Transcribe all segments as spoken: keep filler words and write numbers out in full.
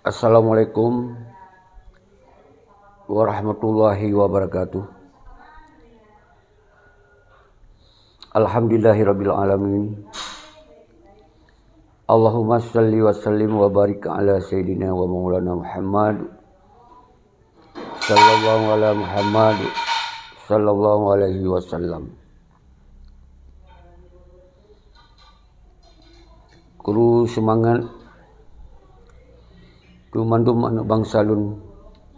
Assalamualaikum warahmatullahi wabarakatuh. Alhamdulillahirabbil alamin. Allahumma shalli wa sallim wa barik ala sayyidina wa maulana Muhammad. Sallallahu ala Muhammad. Sallallahu alaihi wasallam. Kru seumangat keu mandum aneuëk bansa lôn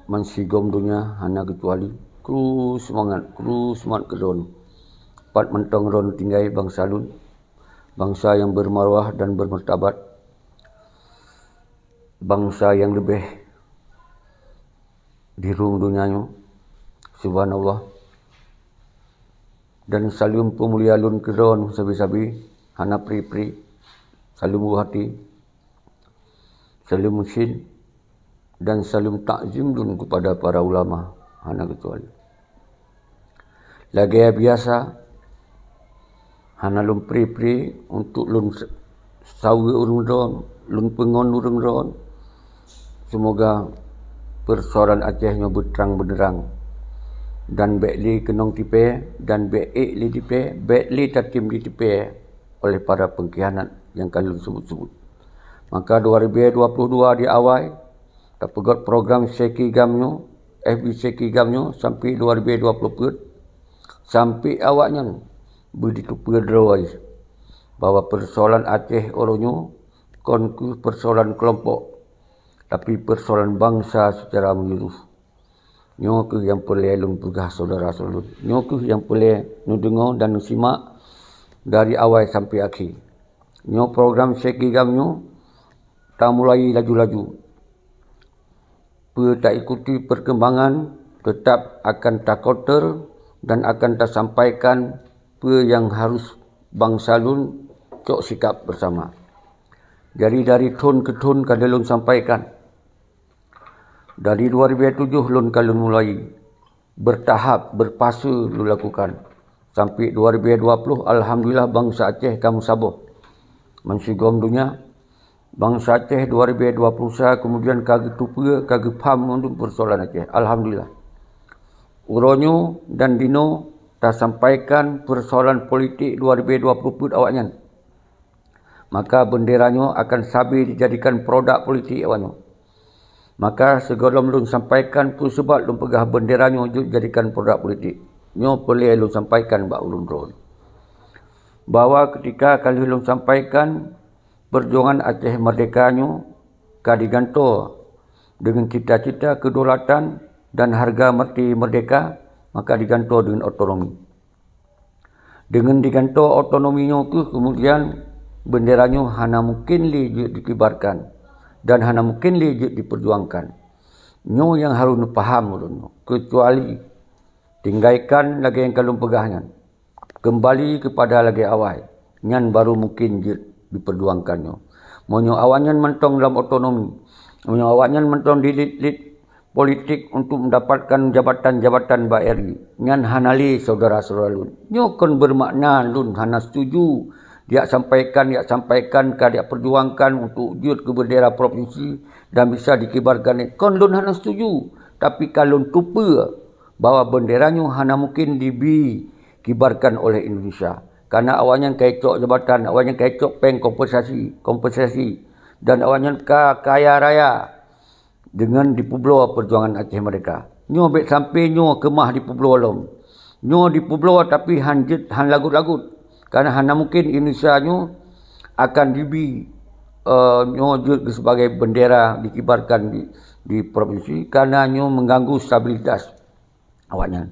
bansigom donya hana keucuali. Kru seumangat, kru seumangat keu lôn. Pat mantong lôn tinggai bansa lôn, bansa nyang beumarwah dan beumartabat, bansa nyang leubeh di rhueng donya nyoe. Subhanallah. Dan saleuem peumulia lôn keudroe sabe-sabe, hana pri-pri, saleuem buhati, saleuem meusin, dan saleuem takzim lôn keupada para ulama, hana keucuali. Lagée biasa, hana lôn pri-pri untuk lôn saweue ureuëng droe, lôn peungon ureuëng droe. Seumoga peusoalan Aceh nyoe beutrang beuneurang, dan bék lé keunong tipée, dan bék ék lé tipée, bék lé tatem di tipée oleh para peungkhianat nyang ka lôn sebut-sebut. Maka dua ribu dua puluh dua di awai, tapeugét program Sekigam nyoe, F B Sekigam nyoe sampai dua ribu dua puluh peuet, sampai awaknyan beuditeupeue droe bahwa peusoalan Aceh uroe nyoe kon keuh peusoalan keulompok, tapi peusoalan bansa seucara meunyeluruh. Nyoe keuh nyang peureulée lôn peugah syedara-syedara lôn. Nyoe keuh nyang peureulée neudeungoe dan neusimak dari awai sampai akhé. Nyoe program Sekigam nyoe tamulai laju-laju. Peue taikuti perkembangan, tetap akan takoter dan akan tasampaikan peue nyang harus bansa lôn cok sikap bersama. Jadi dari thon keu thon ka lôn sampaikan. Dari dua ribu tujuh lôn ka lôn mulai bertahap, berfase lôn lakukan. Sampai dua ribu dua puluh, alhamdulillah bansa Aceh ka meusaboh. Bansigom donya, bansa Aceh dua ribu dua puluh sa kemudian ka geuteupeue, ka geupaham mandum peusoalan Aceh. Alhamdulillah. Uroe nyoe dan dinoe tasampaikan peusoalan politik dua ribu dua puluh peuet awaknyan. Maka bendera nyoe akan sabe dijadikan produk politik awaknyoe. Maka sigohlom lôn sampaikan peue seubab lôn peugah bendera nyoe jeuet jadikan produk politik. Nyoe peureulée lôn sampaikan bak ulôn droe, bahwa keutika ka lheueh lôn sampaikan, peujuangan Aceh Merdeka nyoe ka digantoe deungon cita-cita kedaulatan dan harga mati merdeka, maka digantoe deungon otonomi. Deungon digantoe otonomi nyoe keuh keumudian bendera nyoe hana mungken lé jeuet dikibarkan dan hana mungken lé jeuet dipeujuangkan. Nyoe nyang harôh neupaham ulôn nyoe, keucuali tinggaikan lagée nyang ka lôn peugah nyan, keumbali keupada lagée awai, nyan barô mungken jeuet dipeujuangkan nyoe. Meunyoe awaknyan mantong lam otonomi, meunyoe awaknyan mantong dilit-lit politik untuk mendapatkan jabatan-jabatan bak R I, nyan hana lé syedara-syedara lôn. Nyoe kon beumakna lôn hana setuju diak sampaikan, diak sampaikan ka diak peujuangkan untuk jeuet keu bendera provinsi dan bisa dikibarkan. Kon lôn hana setuju, tapi ka lôn teupeue bahwa bendera nyoe hana mungken dibi kibarkan oleh Indonesia. Karena awaknyan ka icok jabatan, awaknyan ka icok péng kompensasi, kompensasi, dan awaknyan ka kaya raya deungon dipeubloe peujuangan Aceh Merdeka. Nyoe bék sampai nyoe keumah dipeubloe lom. Nyoe dipeubloe tapi han jeuet, han lagut-lagut. Karena hana mungken Indonesia nyoe akan dibi, eh, nyoe jeuet sebagai bendera dikibarkan di, di provinsi, karena nyoe mengganggu stabilitas awaknyan.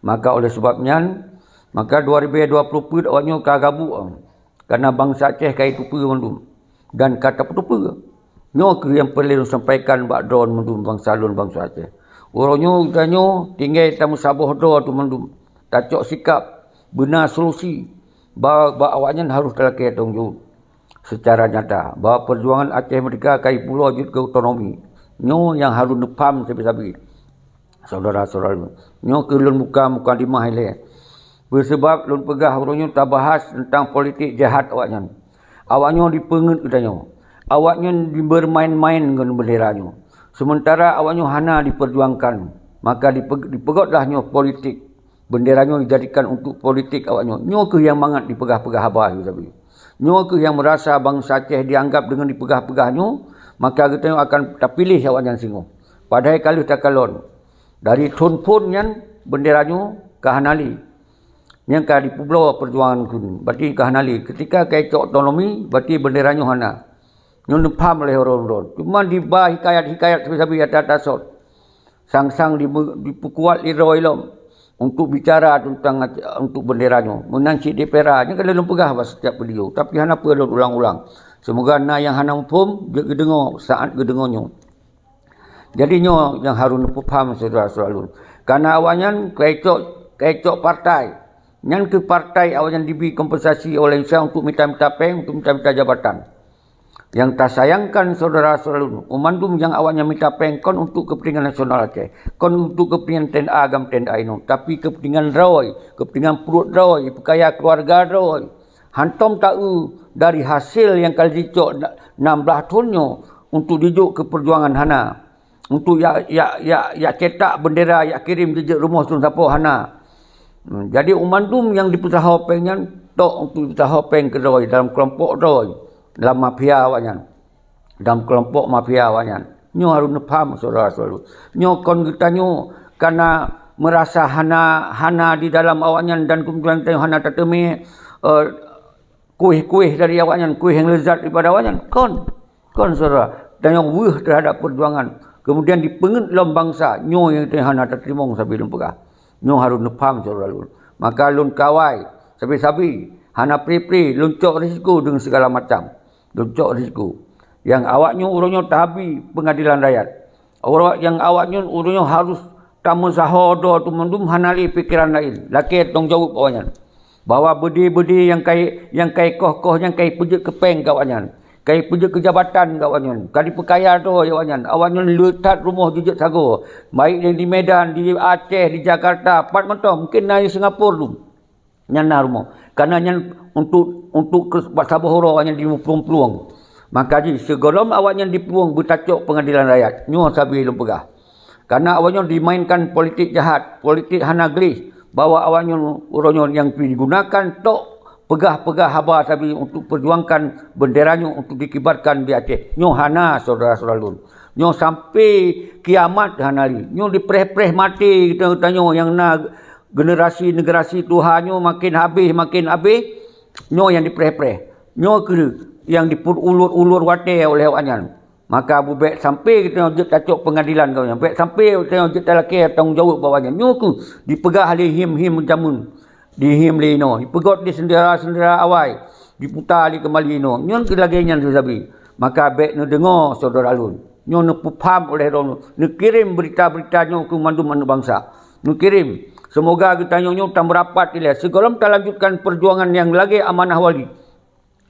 Maka oleh sebab nyan, maka dua ribu dua puluh peuet awaknyoe ka gabuk, karena bansa Aceh ka iteupeue mandum dan ka tapeuteupeue. Nyoe keuh nyang peureulée lôn sampaikan bak droe mandum bansa lôn bansa Aceh. Uroe nyoe geutanyoe tinggai tameusaboh droe tu mandum, tacok sikap, beuna solusi, ba, bak awaknyan harôh talakée tanggong jaweueb secara nyata bahwa peujuangan Aceh Merdeka ka ipulo jeuet keu otonomi. Nyoe nyang harôh neupaham sabe-sabe. Syedara-syedara lôn, nyoe keuh lôn buka mukadimah ilée. Peue seubab lôn peugah uroe nyoe tabahas teuntang politik jahat awaknyan. Awaknyoe dipeungeut geutanyoe. Awaknyan dibeurmaén-maén ngon beundera nyoe, seumeuntara awaknyoe hana dipeurjuangkan, maka dipe-, dipeugot lah nyoe politik. Beundera nyoe dijadikan untuk politik awaknyoe. Nyoe kheueh nyang mangat dipeugah-peugah haba nyoe sabe. Nyoe kheueh nyang meurasa bansa Aceh dianggap deungon dipeugah-peugah nyoe, maka geutanyoe akan tapiléh awaknyan singoh. Padahai ka lheueh takalon, dari thon phon nyan beundera nyoe ka hana lé. Nyang ka dipeubloe peujuangan kheun, berarti ka hana lé. Ketika ka icok otonomi, berarti beundera nyoe hana. Nyoe neupaham lé ureuëng-ureuëng. Cuma diba hikayat-hikayat sabe-sabe ata tasot. Sang-sang dibe-, dipeukuat lé droe lom untuk bicara teuntang, untuk beundera nyoe. Meunan cit dipera, nyan ka lôn peugah bak setiap video, tapi hana peue lôn ulang-ulang. Seumoga na nyang hana muphom, jeuet geudeungoe saat geudeungoe nyoe. Jadi nyoe nyang harôh neupeupham syedara-syedara lôn. Karena awaknyan ka icok, ka icok partai. Nyan keuh partai awaknyan dibi kompensasi oleh insa untuk mita-mita péng, untuk mita-mita jabatan. Nyang tasayangkan syedara-syedara lôn, mandum nyang awaknyan mita péng kon untuk keupeuntengan nasional Aceh, kon untuk keupeuntengan T N A agam T N A inoe, tapi keupeuntengan droe, keupeuntengan pruet droe, peukaya keuluwarga droe. Hantom taeu dari hasil nyang ka jicok na-, nam blaih thon nyoe untuk jijok keu peujuangan hana. Untuk jak, jak, jak, jak cetak beundera, jak kirém jijeuet rumoh thon sapo hana. Hmm, jadi mandum nyang dipeusaho péng nyan tok untuk dipeusaho péng keudroe dalam keulompok droe, dalam mafia awaknyan. Dalam keulompok mafia awaknyan. Nyoe harôh neupaham syedara-syedara lôn. Nyoe kon geutanyoe kana meurasa hana, hana di dalam awaknyan dan keumudian tanyoe hana tateumé, eh, kueh-kueh dari awaknyan, kueh nyang leuzat daripada awaknyan. Kon, kon syedara, tanyoe weueh teuhadap peujuangan, keumudian dipeungeut lom bansa, nyoe nyang tanyoe hana tateurimong sabe lôn peugah. Nyoe harôh neupaham syedara lôn. Maka lôn kawai sabe-sabe, hana pri-pri, lôn cok risiko deungon sigala macam. Lôn cok risiko. Nyang awaknyoe uroe nyoe tahabi peungadilan rakyat. Awak nyang awaknyoe uroe nyoe harôh tameusaho droe mandum hana lé pikeran laén, lakée tanggung jaweueb awaknyan. Bahwa beudé-beudé nyang kai, nyang kai koh-koh nyan kai peujeuet keu péng keu awaknyan, kai peujeuet keu jabatan keu awaknyan, ka dipeukaya droe awaknyan. Awaknyan le that rumoh jijeuet sagoe, baik di Medan, di Aceh, di Jakarta, pat mantong, mungken na di Singapura dum. Nyan na rumoh. Karena nyan untuk, untuk keu bak saboh uroe awaknyan dimuphom peulueng. Maka jih sigohlom awaknyan dipeulueng beutacok peungadilan rakyat. Nyoe sabe lôn peugah. Karena awaknyan dimainkan politik jahat, politik hana gleh, bahwa awaknyan uroe nyoe nyang digunakan tok peugah-peugah haba sabe untuk perjuangkan bendera nyoe untuk dikibarkan di Aceh. Nyoe hana syedara-syedara lôn. Nyoe sampai kiamat hana lé. Nyoe dipreh-preh maté geutanyoe nyang na generasi-generasi tuha nyoe makin habéh, makin habéh. Nyoe nyang dipreh-preh. Nyoe kheueh nyang dipeuet ulur-ulur watée oleh awaknyan. Maka bubek sampai geutanyoe jeuet tacok peungadilan geutanyoe. Bèk sampai geutanyoe jeuet talakée tanggung jaweueb bak awaknyan. Nyoe kheueh dipeugah lé him-him jameun. Dihim lé inoe, ipeugot di syedara-syedara awai, diputa lé keumbali inoe. Nyoe keuh lagée nyan sabe. Maka bèk neudeungoe syedara lôn. Nyoe neupeupham oleh droeneuh, neukirém beurita-beurita nyoe keu mandum aneuëk bansa. Neukirém. Seumoga geutanyoe nyoe tameurapat ilée sigohlom talanjutkan peujuangan nyang lagée amanah wali.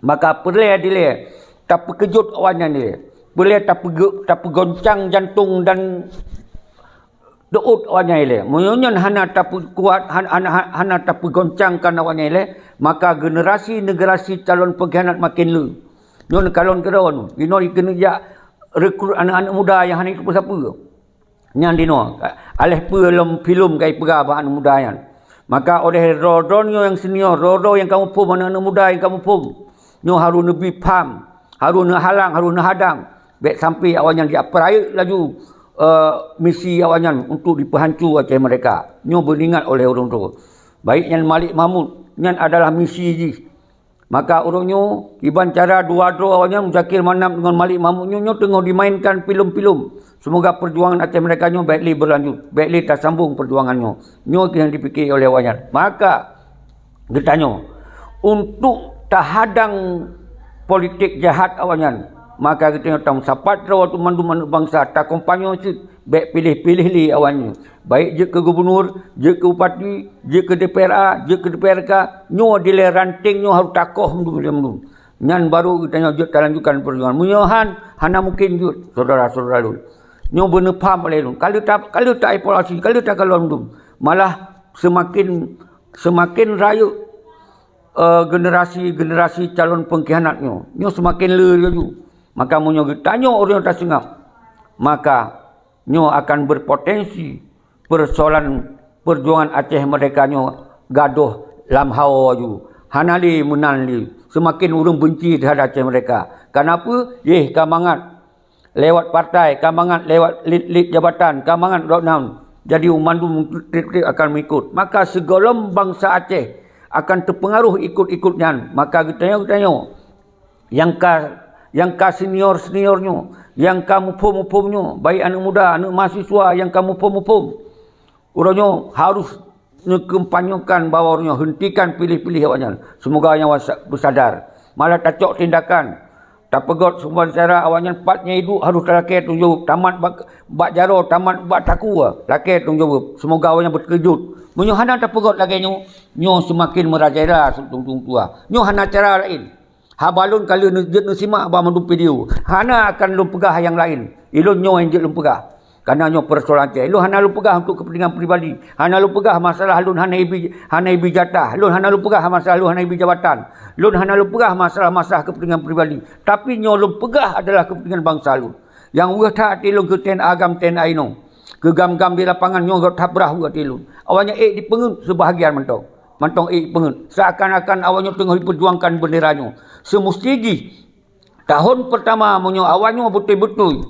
Maka peureulée dilée tapeukeujot awaknyan ilée. Peureulée tapeuge-, tapeugoncang jantong dan teuôt awaknyan ilée. Meunyoe nyan hana tapeukuat, han-, hana, hana tapeugoncangkan awaknyan ilée, maka generasi-generasi calon peungkhianat makin le. Nyoe neukalon keudroe nyoe, inoe jikeuneuk jak rekrut aneuëk-aneuëk muda nyang hana jiteupeue sapeue. Nyan dinoe, aléh peue lom filem ka ipeugah bak aneuëk muda nyan. Maka oleh droe-droe nyoe nyang senior, droe-droe nyang ka muphom, aneuëk-aneuëk muda nyang ka muphom, nyoe harôh neubi pham, harôh neuhalang, harôh neuhadang. Bèk sampai awaknyan jipeurayeuk laju, eh, misi awaknyan untuk dipeuhanco Aceh Merdeka. Nyoe beuingat oleh ureuëng droe. Baik nyan Malik Mahmud, nyan adalah misi jih. Maka ureuëng nyoe, kiban cara dua droe awaknyan Muzakir Manaf deungon Malik Mahmud nyoe, nyoe teungoh dimainkan filem-filem. Seumoga peujuangan Aceh Merdeka nyoe bèk lé beulanjut, bèk lé tasambong peujuangan nyoe. Nyoe keuh nyang dipike oleh awaknyan. Maka geutanyoe, untuk tahadang politik jahat awaknyan, maka geutanyoe tameusapat droe mandum aneuëk bansa, takompanye cit, bèk piléh-piléh lé awaknyan. Baik jeuet keu gubunur, jeuet keu bupati, jeuet keu D P R A, jeuet keu D P R K, nyoe dilée ranting nyoe harôh takoh mandum-mandum. Nyan barô geutanyoe jeuet talanjutkan peujuangan. Meunyoe han, hana mungken jeuet, syedara-syedara lôn. Nyoe beuneupham oleh lôn. Ka lheueh ta-, ka lheueh taevaluasi, ka lheueh takalon mandum. Malah seumaken, seumaken rayeuk, eh, generasi-generasi calon peungkhianat nyoe. Nyoe seumaken le laju. Maka meunyoe geutanyoe ureuëng taseungab, maka nyoe akan berpotensi persoalan perjuangan Aceh Merdeka nyoe gadôh lam hawa ju. Hana lé meunan lé, seumaken ureuëng beunci teuhadap Aceh Merdeka. Kenapa? Yeh ka mangat lewat partai, ka mangat lewat lit-lit jabatan, ka mangat lewat nan. Jadi, mandum treb-treb akan mengikut. Maka sigohlom bansa Aceh akan teupeungaruh ikut-ikut nyan. Maka geutanyoe-geutanyoe nyang ka, nyang ka senior-senior nyoe, nyang ka muphom-muphom nyoe, baik aneuëk muda, aneuëk mahasiswa nyang ka muphom-muphom, uroe nyoe harus neukampanyekan bahwa uroe nyoe hentikan piléh-piléh awaknyan. Seumoga awaknyan wasa-, beusadar. Malah tacok tindakan, tapeugöt seuman cara awaknyan pat nyang iduek harus talakée tanggung jaweueb, tamat bak, bak jaroe, tamat bak takue, lakée tanggung jaweueb. Seumoga awaknyan beuteukeujeut. Meunyoe hana tapeugöt lagée nyoe, nyoe seumaken meurajalela seutung-tung tua. Nyoe hana cara laén. Haba lôn ka lheueh jeuet neusimak bak mandum video. Hana akan lôn peugah nyang laén. Ilôn nyoe nyang jeuet lôn peugah. Kareuna nyoe peusoalan Aceh. Lôn hana lôn peugah untuk keupeuntengan pribadi. Hana lôn peugah masalah lôn hana ibi, hana ibi jatah. Lôn hana lôn peugah masalah lôn hana ibi jabatan. Lôn hana lôn peugah masalah-masalah keupeuntengan pribadi. Tapi nyoe lôn peugah adalah keupeuntengan bansa lôn. Nyang weueh that até lôn keu TNA GAM TNI nyoe. Keu GAM-GAM di lapangan nyoe göt that brah weueh até lôn. Awaknyan ék jipeungeut seubahagian mantong. Mantong ék jipeungeut. Seakan-akan awaknyan teungoh jiperjuangkan beundera nyoe. Seumusti jih tahun pertama meunyoe awaknyan beutôi-beutôi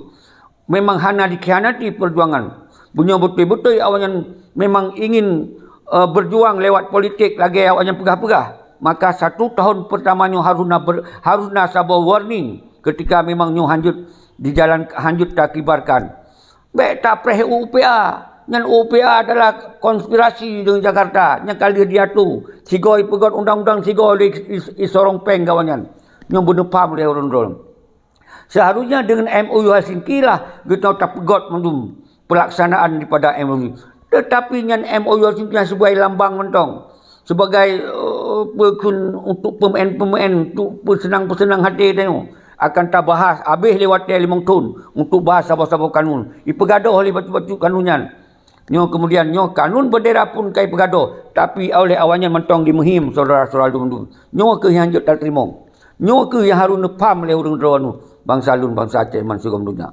memang hana dikhianati perjuangan. Meunyoe beutôi-beutôi awaknyan memang ingin, eh, berjuang lewat politik lagée awaknyan peugah-peugah, maka satu tahun pertama nyoe harus na ber-, harus na saboh warning ketika memang nyoe hanjeuet dijalan, hanjeuet takibarkan. Bék tapreh U P A. Nyan U P A adalah konspirasi deungon Jakarta nyang ka lheueh diatu. Sigoe ipeugöt undang-undang sigoe lé i, i, isorong péng gawat nyan. Nyoe beuneupham lé ureuëng droe. Seharusnya deungon M O U Helsinki lah geutanyoe tapeugöt mandum pelaksanaan daripada M O U. Tetapi nyan M O U Helsinki nyan sebagai lambang mantong. Sebagai, eh, peukheun untuk peumaén-peumaén, untuk peuseunang-peuseunang até tanyoe. Akan tabahas habéh lé watée limong thon untuk bahas saboh-saboh kanun. Ipeugadôh lé bacut-bacut kanun nyan. Nyoe keumudian nyoe kanun beundera pun ka ipeugadôh, tapi oleh awaknyan mantong jimeuhiem syedara-syedara lôn mandum. Nyoe kheueh nyang jeuet tateurimong. Nyoe kheueh nyang harôh neupham lé ureuëng droeneuh bansa lôn, bansa Aceh, bansigom donya.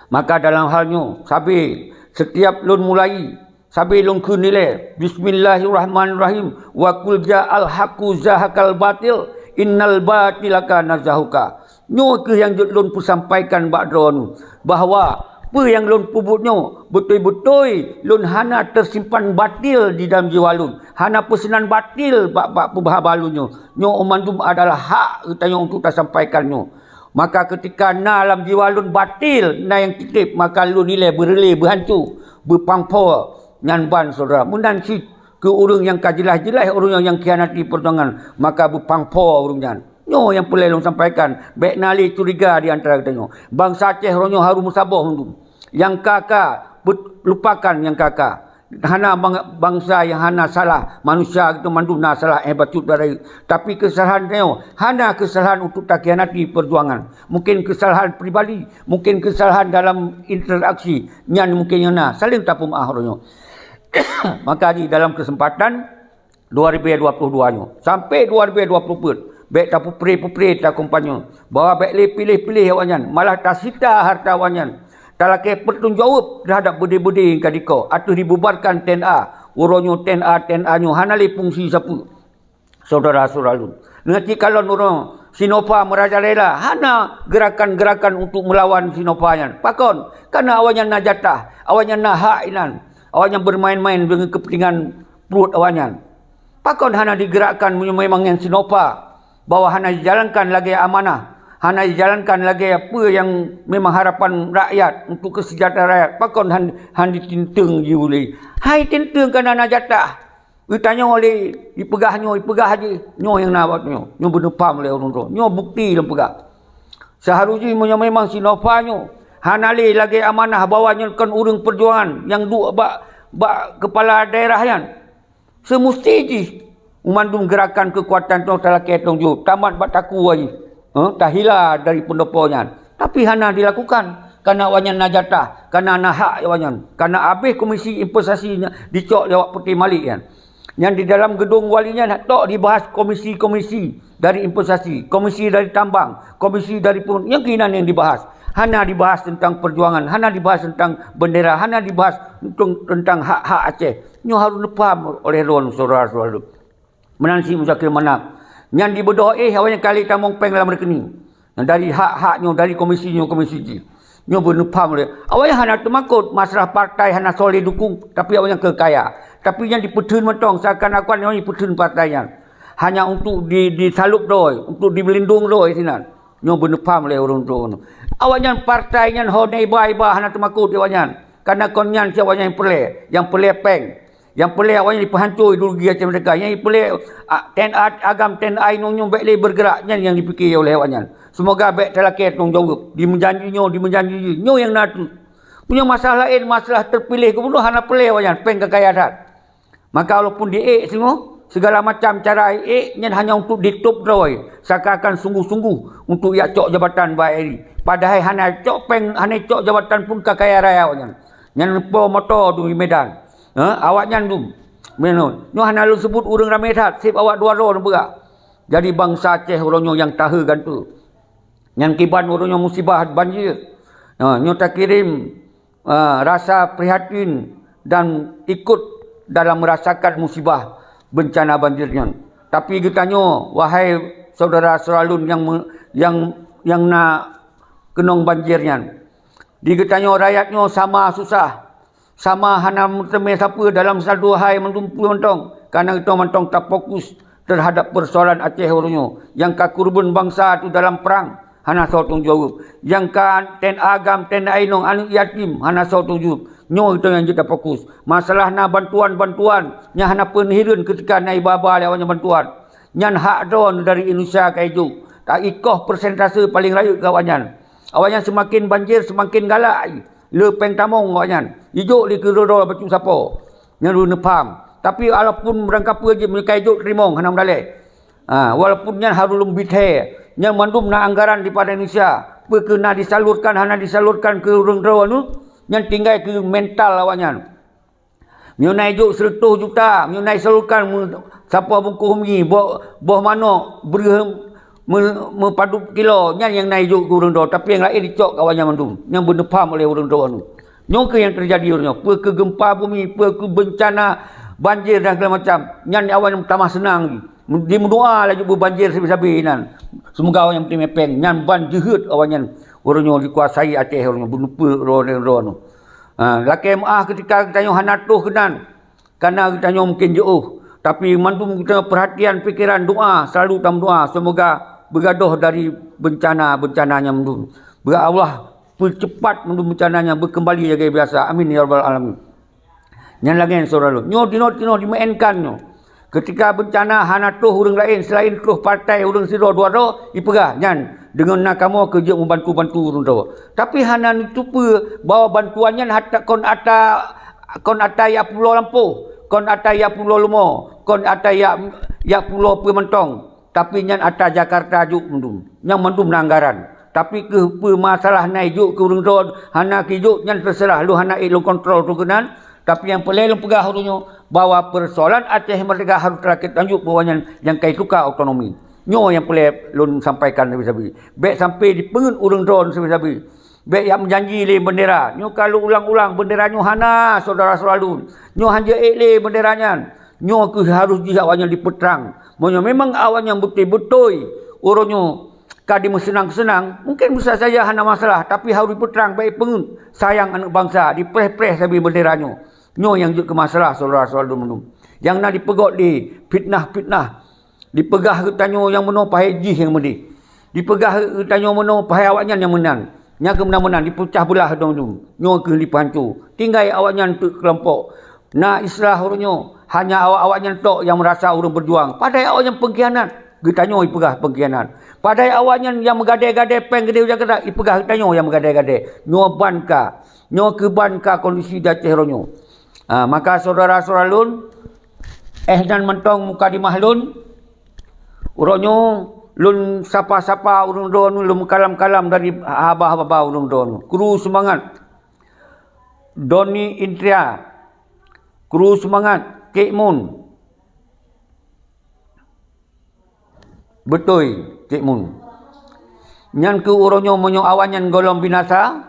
Maka dalam hal nyoe, sabe setiap lôn mulai, sabe lôn kheun ilée, "Bismillahirrahmanirrahim. Wa qul ja'al haqqu zahaqal batil, innal batila kana zahuqa." Nyoe kheueh nyang jeuet lôn peusampaikan bak droeneuh, bahwa peue nyang lôn peubuet nyoe beutôi-beutôi lôn hana teusimpan batil di dalam jiwa lôn, hana peuseunan batil bak, bak peubahaba lôn nyoe. Nyoe mandum adalah hak geutanyoe untuk tasampaikan nyoe. Maka keutika na lam jiwa lôn batil, na nyang titeb, maka lôn ilée beureulée, beuhanco, beupangpo nyan ban syedara. Meunan cit keu ureuëng nyang ka jeulaih-jeulaih ureuëng nyang, nyang khianati peujuangan, maka beupangpo ureuëng nyan. Nyoe nyang peureulée lôn sampaikan, bék na lé curiga di antara geutanyoe. Bansa Aceh uroe nyoe harôh meusaboh mandum. Nyang ka-ka beut-, lupakan nyang ka-ka. Hana bang-, bansa nyang hana salah, manusia geutanyoe mandum na salah, eh, bacut bak rayeuk. Tapi keusalahan tanyoe hana keusalahan untuk takhianati peujuangan. Mungken keusalahan pribadi, mungken keusalahan dalam interaksi, nyan mungken nyang na. Saléng tapeumeu'ah uroe nyoe. Maka di dalam keuseumpatan dua ribu dua puluh dua nyoe sampai dua ribu dua puluh peuet, bék tapeupreh-peupreh takompanye bahwa bék lé piléh-piléh awaknyan, malah tasita hareuta awaknyan, talakée peutanggong jaweueb teuhadab beudé-beudé nyang ka dikeue ateueh dibubarkan TNA. Uroe nyoe TNA, TNA nyoe hana lé fungsi sapeue. Syedara-syedara lôn, ngon cit kalon uroe Sinova meurajalela, hana geurakan-geurakan untuk meulawan Sinova nyan. Pakon? Karena awaknyan na jatah, awaknyan na hak inan. Awaknyan beumaén-maén deungon keupeuntengan pruet awaknyan. Pakon hana digerakkan meunyoe memang nyan Sinova, bahwa hana jijalankan lagée amanah, hana jijalankan lagée peue nyang memang harapan rakyat untuk kesejahteraan rakyat? Pakon han, han ditinteng jiulée? Hai tinteng, kana na jatah. Geutanyoe lé ipeugah nyoe, ipeugah jih, nyoe nyang na bak nyoe. Nyoe beuneupham lé ureuëng droe. Nyoe bukti lôn peugah. Seharusnya meunyoe memang Sinova nyoe hana lé lagée amanah bahwa nyoe kon ureuëng peujuangan nyang duek bak, bak keupala daerah nyan, seumusti jih meumandum geurakan keukuatan nyoe talakée tong jok, tamat bak takue jih, eh, tahila dari peundopo nyan. Tapi hana dilakukan, karena awaknyan na jatah, karena na hak awaknyan, karena habéh komisi investasi nyan dicok lé awak Putih Malik nyan. Nyan di dalam gedong wali nyan tok dibahas komisi-komisi dari investasi, komisi dari tambang, komisi dari pun, nyang keunan nyang dibahas. Hana dibahas tentang perjuangan, hana dibahas tentang bendera, hana dibahas tentang, tentang hak-hak Aceh. Nyoe harus neupaham oleh lôn, saudara-saudara. Meunan si Muzakir Manaf. Nyan dibeudôh éh awaknyan kali tamong péng lam rekening. Nyang dari hak-hak nyoe, dari komisi nyoe, komisi jih. Nyoe beuneupaham lé. Awaknyan hana teumakot masalah partai hana soe lé dukung, tapi awaknyan keu kaya. Tapi nyan dipeutheun mantong, seakan-akan nyoe dipeutheun partai nyan. Hanya untuk di, disalôb droe, untuk dibeulindong droe sinan. Nyoe beuneupaham lé ureuëng droe nyoe. Awaknyan partai nyan ho na iba-iba hana teumakot awaknyan. Karena kon nyan cit awaknyan nyang peureulée, nyang peureulée péng. Nyang peureulée awaknyan jipeuhanco ideologi Aceh Merdeka. Nyang jipeureulée, a, T N A agam, T N A inong nyoe bék lé bergerak, nyan nyang jipike oleh awaknyan. Seumoga bék talakée tanggung jaweueb. Dimeujanji nyoe, dimeujanji jih. Nyoe nyang na teuk. Meunyoe masalah laén, masalah teupiléh gubunur hana peureulée awaknyan, péng ka kaya that. Maka walaupun diék singoh, segala macam cara ék nyan hanya untuk ditôb droe, seakan-akan sungguh-sungguh untuk jak cok jabatan bak ék. Padahai hana cok péng, hana cok jabatan pun ka kaya raya awaknyan. Nyan po moto dum di Medan. Ha, awaknyan dum. Meunan. Nyoe hana lôn seubut ureuëng ramé that, seb awak dua droe neupeugah. Jadi bansa Aceh uroe nyoe nyang tahe gantoe. Nyan kiban uroe nyoe musibah banjir. Ha, nyoe takirém, ha, rasa prihatin dan ikut dalam merasakan musibah bencana banjir nyan. Tapi geutanyoe, wahai saudara-saudara lôn nyang me-, nyang, nyang na keunong banjir nyan, di geutanyoe rakyat nyoe sama susah, sama hana meuteumé sapeue dalam satu hai mandum peue mantong, karena geutanyoe mantong tafokus terhadap persoalan Aceh uroe nyoe nyang ka keureubeuen bansa teuh dalam prang, hana soe tanggung jaweueb. Nyang ka T N A agam, T N A inong, aneuëk yatim, hana soe tanggung jaweueb. Nyoe geutanyoe nyang jeuet tafokus. Masalah na bantuan-bantuan nyang hana peue neuhireuen ketika na iba-ba lé awaknyan bantuan. Nyan hak droe dari Indonesia ka ijok. Ta ikoh persentase paleng rayeuk keu awaknyan. Awaknyan seumaken banjir, seumaken galak le péng tamong awaknyan. Ijok lé keu droe-droe bacut sapo. Nyan lôn neupaham. Tapi walaupun meurangkapeue jih meunyoe ka ijok teurimong hana meudalée. Ha, walaupun nyan harôh lôn bithée, nyan mandum na anggaran dipada Indonesia. Peu kheueh na disalurkan hana disalurkan keu ureuëng droe nyoe, nyan tinggai keu mental awaknyan. Meunyoe na ijok seureutôh juta, meunyoe na isalurkan meu-, sapoh bungkôh mi, boh, boh manok, breueh meu-, meupadub kilo, nyan nyang na ijok keu ureuëng droe, tapi nyang laén icok keu awaknyan mandum. Nyang beuneupaham oleh ureuëng droe nyoe. Nyoe kheueh nyang teujadi uroe nyoe. Peu kheueh geumpa bumi, peu kheueh beuncana banjir dan segala macam. Nyan awaknyan tamah seunang jih. Dimeudoa laju beubanjir sabe-sabe inan. Seumoga awaknyan meuteumé péng. Nyan ban jeuhet awaknyan uroe nyoe dikuasai Aceh uroe nyoe, beuneupeu droe-droe nyoe. Ha, lakée meuáh keutika geutanyoe hana troh keunan. Karena geutanyoe mungken jiôh. Tapi mandum geutanyoe peurhatian, pikeran, doa, selalu tameudoa. Seumoga beugadôh dari beuncana-beuncana nyan mandum. Beu Allah peucepat mandum beuncana nyan beukeumbali lagée biasa. Amin ya rabbal alamin. Nyan lagée nyan, saudara lôn. Nyoe tinoh-tinoh dimeuénkan nyoe. Keutika beuncana hana troh ureuëng laén seulaén troh partai ureuëng sidroe dua droe, ipeugah nyan deungon na kamoe keu jeuet meubantu-bantu ureuëng droe. Tapi hana neuteupeue bahwa bantuan nyan hata kon ata, kon ata jak pulo lampôh, kon ata jak pulo leumo, kon ata jak, jak pulo peue mantong. Tapi nyan ata Jakarta jok mandum. Nyang mandum na anggaran. Tapi keu peue masalah na ijok keu ureuëng droe, hana keu ijok, nyan teuseurah lôn hana ék lôn kontrol troh keunan. Tapi nyang peureulée lôn peugah uroe nyoe, bahwa persoalan Aceh Merdeka harôh teulakée tanjok bahwa nyan nyang ka ituka otonomi. Nyoe nyang peureulée lôn sampaikan sabe-sabe. Bék sampai dipeungeut ureuëng droe sabe-sabe. Bék jak meujanji lé bendera. Nyoe ka lôn ulang-ulang, bendera nyoe hana, saudara-saudara lôn. Nyoe hana jeuet lé bendera nyan. Nyoe kheueh harôh jih awaknyan dipeutrang. Meunyoe memang awaknyan beutôi-beutôi uroe nyoe ka dimeuseunang-seunang, mungken bisa saja hana masalah, tapi harôh dipeutrang bék peungeut sayang aneuëk bansa, dipreh-preh sabe bendera nyoe. Nyoe nyang jeuet keu masalah, saudara-saudara lôn mandum. Nyang na dipeugét lé fitnah-fitnah. Dipeugah geutanyoe nyang meunoe, padahai jih nyang meudeh. Dipeugah geutanyoe meunoe, padahai awaknyan nyang meunan. Nyang keu meunan-meunan dipeucah beulah dong-dong. Nyoe kheueh dipeuhanco. Tinggai awaknyan teuk keulompok. Na istilah uroe nyoe, hanya awak-awaknyan tok nyang meurasa ureuëng beujuang. Padahai awaknyan peungkhianat. Geutanyoe ipeugah peungkhianat. Padahai awaknyan nyang meugadée-gadée péng keudeh u Jakarta, ipeugah geutanyoe nyang meugadée-gadée. Nyoe ban ka. Nyoe kheueh ban ka kondisi di Aceh uroe nyoe. Ha, maka saudara-saudara lôn, eh, nyan mantong mukadimah lôn. Uroe nyoe lôn sapa-sapa ureuëng droeneueh, lôn meukalam-kalam dari haba-haba ureuëng droeneueh. Kru seumangat. Doni Indria. Kru seumangat. Kek Mun. Beutôi, Cik Mun. Nyan keuh uroe nyoe meunyoe awaknyan gohlom binasa,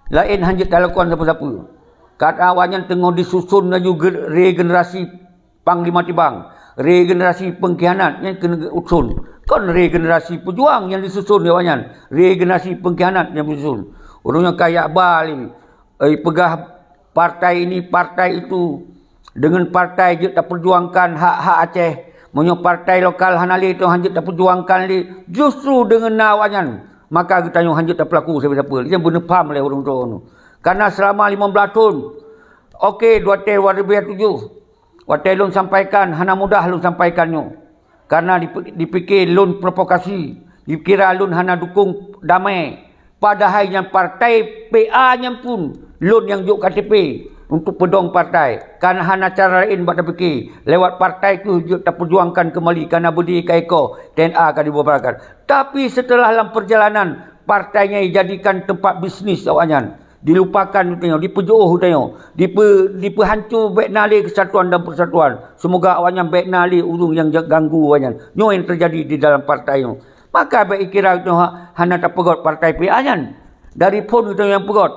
laén hanjeuet talakukan sapeue-sapeue. Ka awaknyan teungoh disusun laju ge-, regenerasi Panglima Tibang, regenerasi pengkhianat nyang keuneuk geususun. Kon regenerasi pejuang nyang disusun lé awaknyan, regenerasi pengkhianat nyang disusun. Uroe nyoe ka jak ba lé, eh, peugah partai ini, partai itu, deungon partai jeuet tapeujuangkan hak-hak Aceh. Meunyoe partai lokal hana lé, toh hanjeuet tapeujuangkan lé, justru deungon na awaknyan, maka geutanyoe hanjeuet tapeulaku sapeue-sapeue. Nyan beuneupham lé ureuëng tuha nyoe. Karena selama lima belas thon, oke, dua watèe dua ribu tujuh, watèe lôn sampaikan, hana mudah lôn sampaikan nyoe. Karena dipi-, dipike lôn provokasi, dikira lôn hana dukung damai. Padahai nyan partai P A nyan pun lôn nyang jok K T P untuk peudong partai. Karena hana cara laén bak tapike, lewat partai keuh jeuet tapeujuangkan keumbali, karena beudé ka iko, T N A ka dibubarkan. Tapi setelah lam perjalanan, partai nyan dijadikan tempat bisnis awaknyan. Dilupakan geutanyoe, dipeujôh geutanyoe, dipe-, dipeuhanco, bék na lé kesatuan dan persatuan. Semoga awaknyan bék na lé ureuëng nyang ja-, ganggu awaknyan. Nyoe nyang teujadi di dalam partai nyoe. Maka bék ikira geutanyoe ha-, hana tapeugöt partai P A nyan. Dari phon geutanyoe nyang peugöt.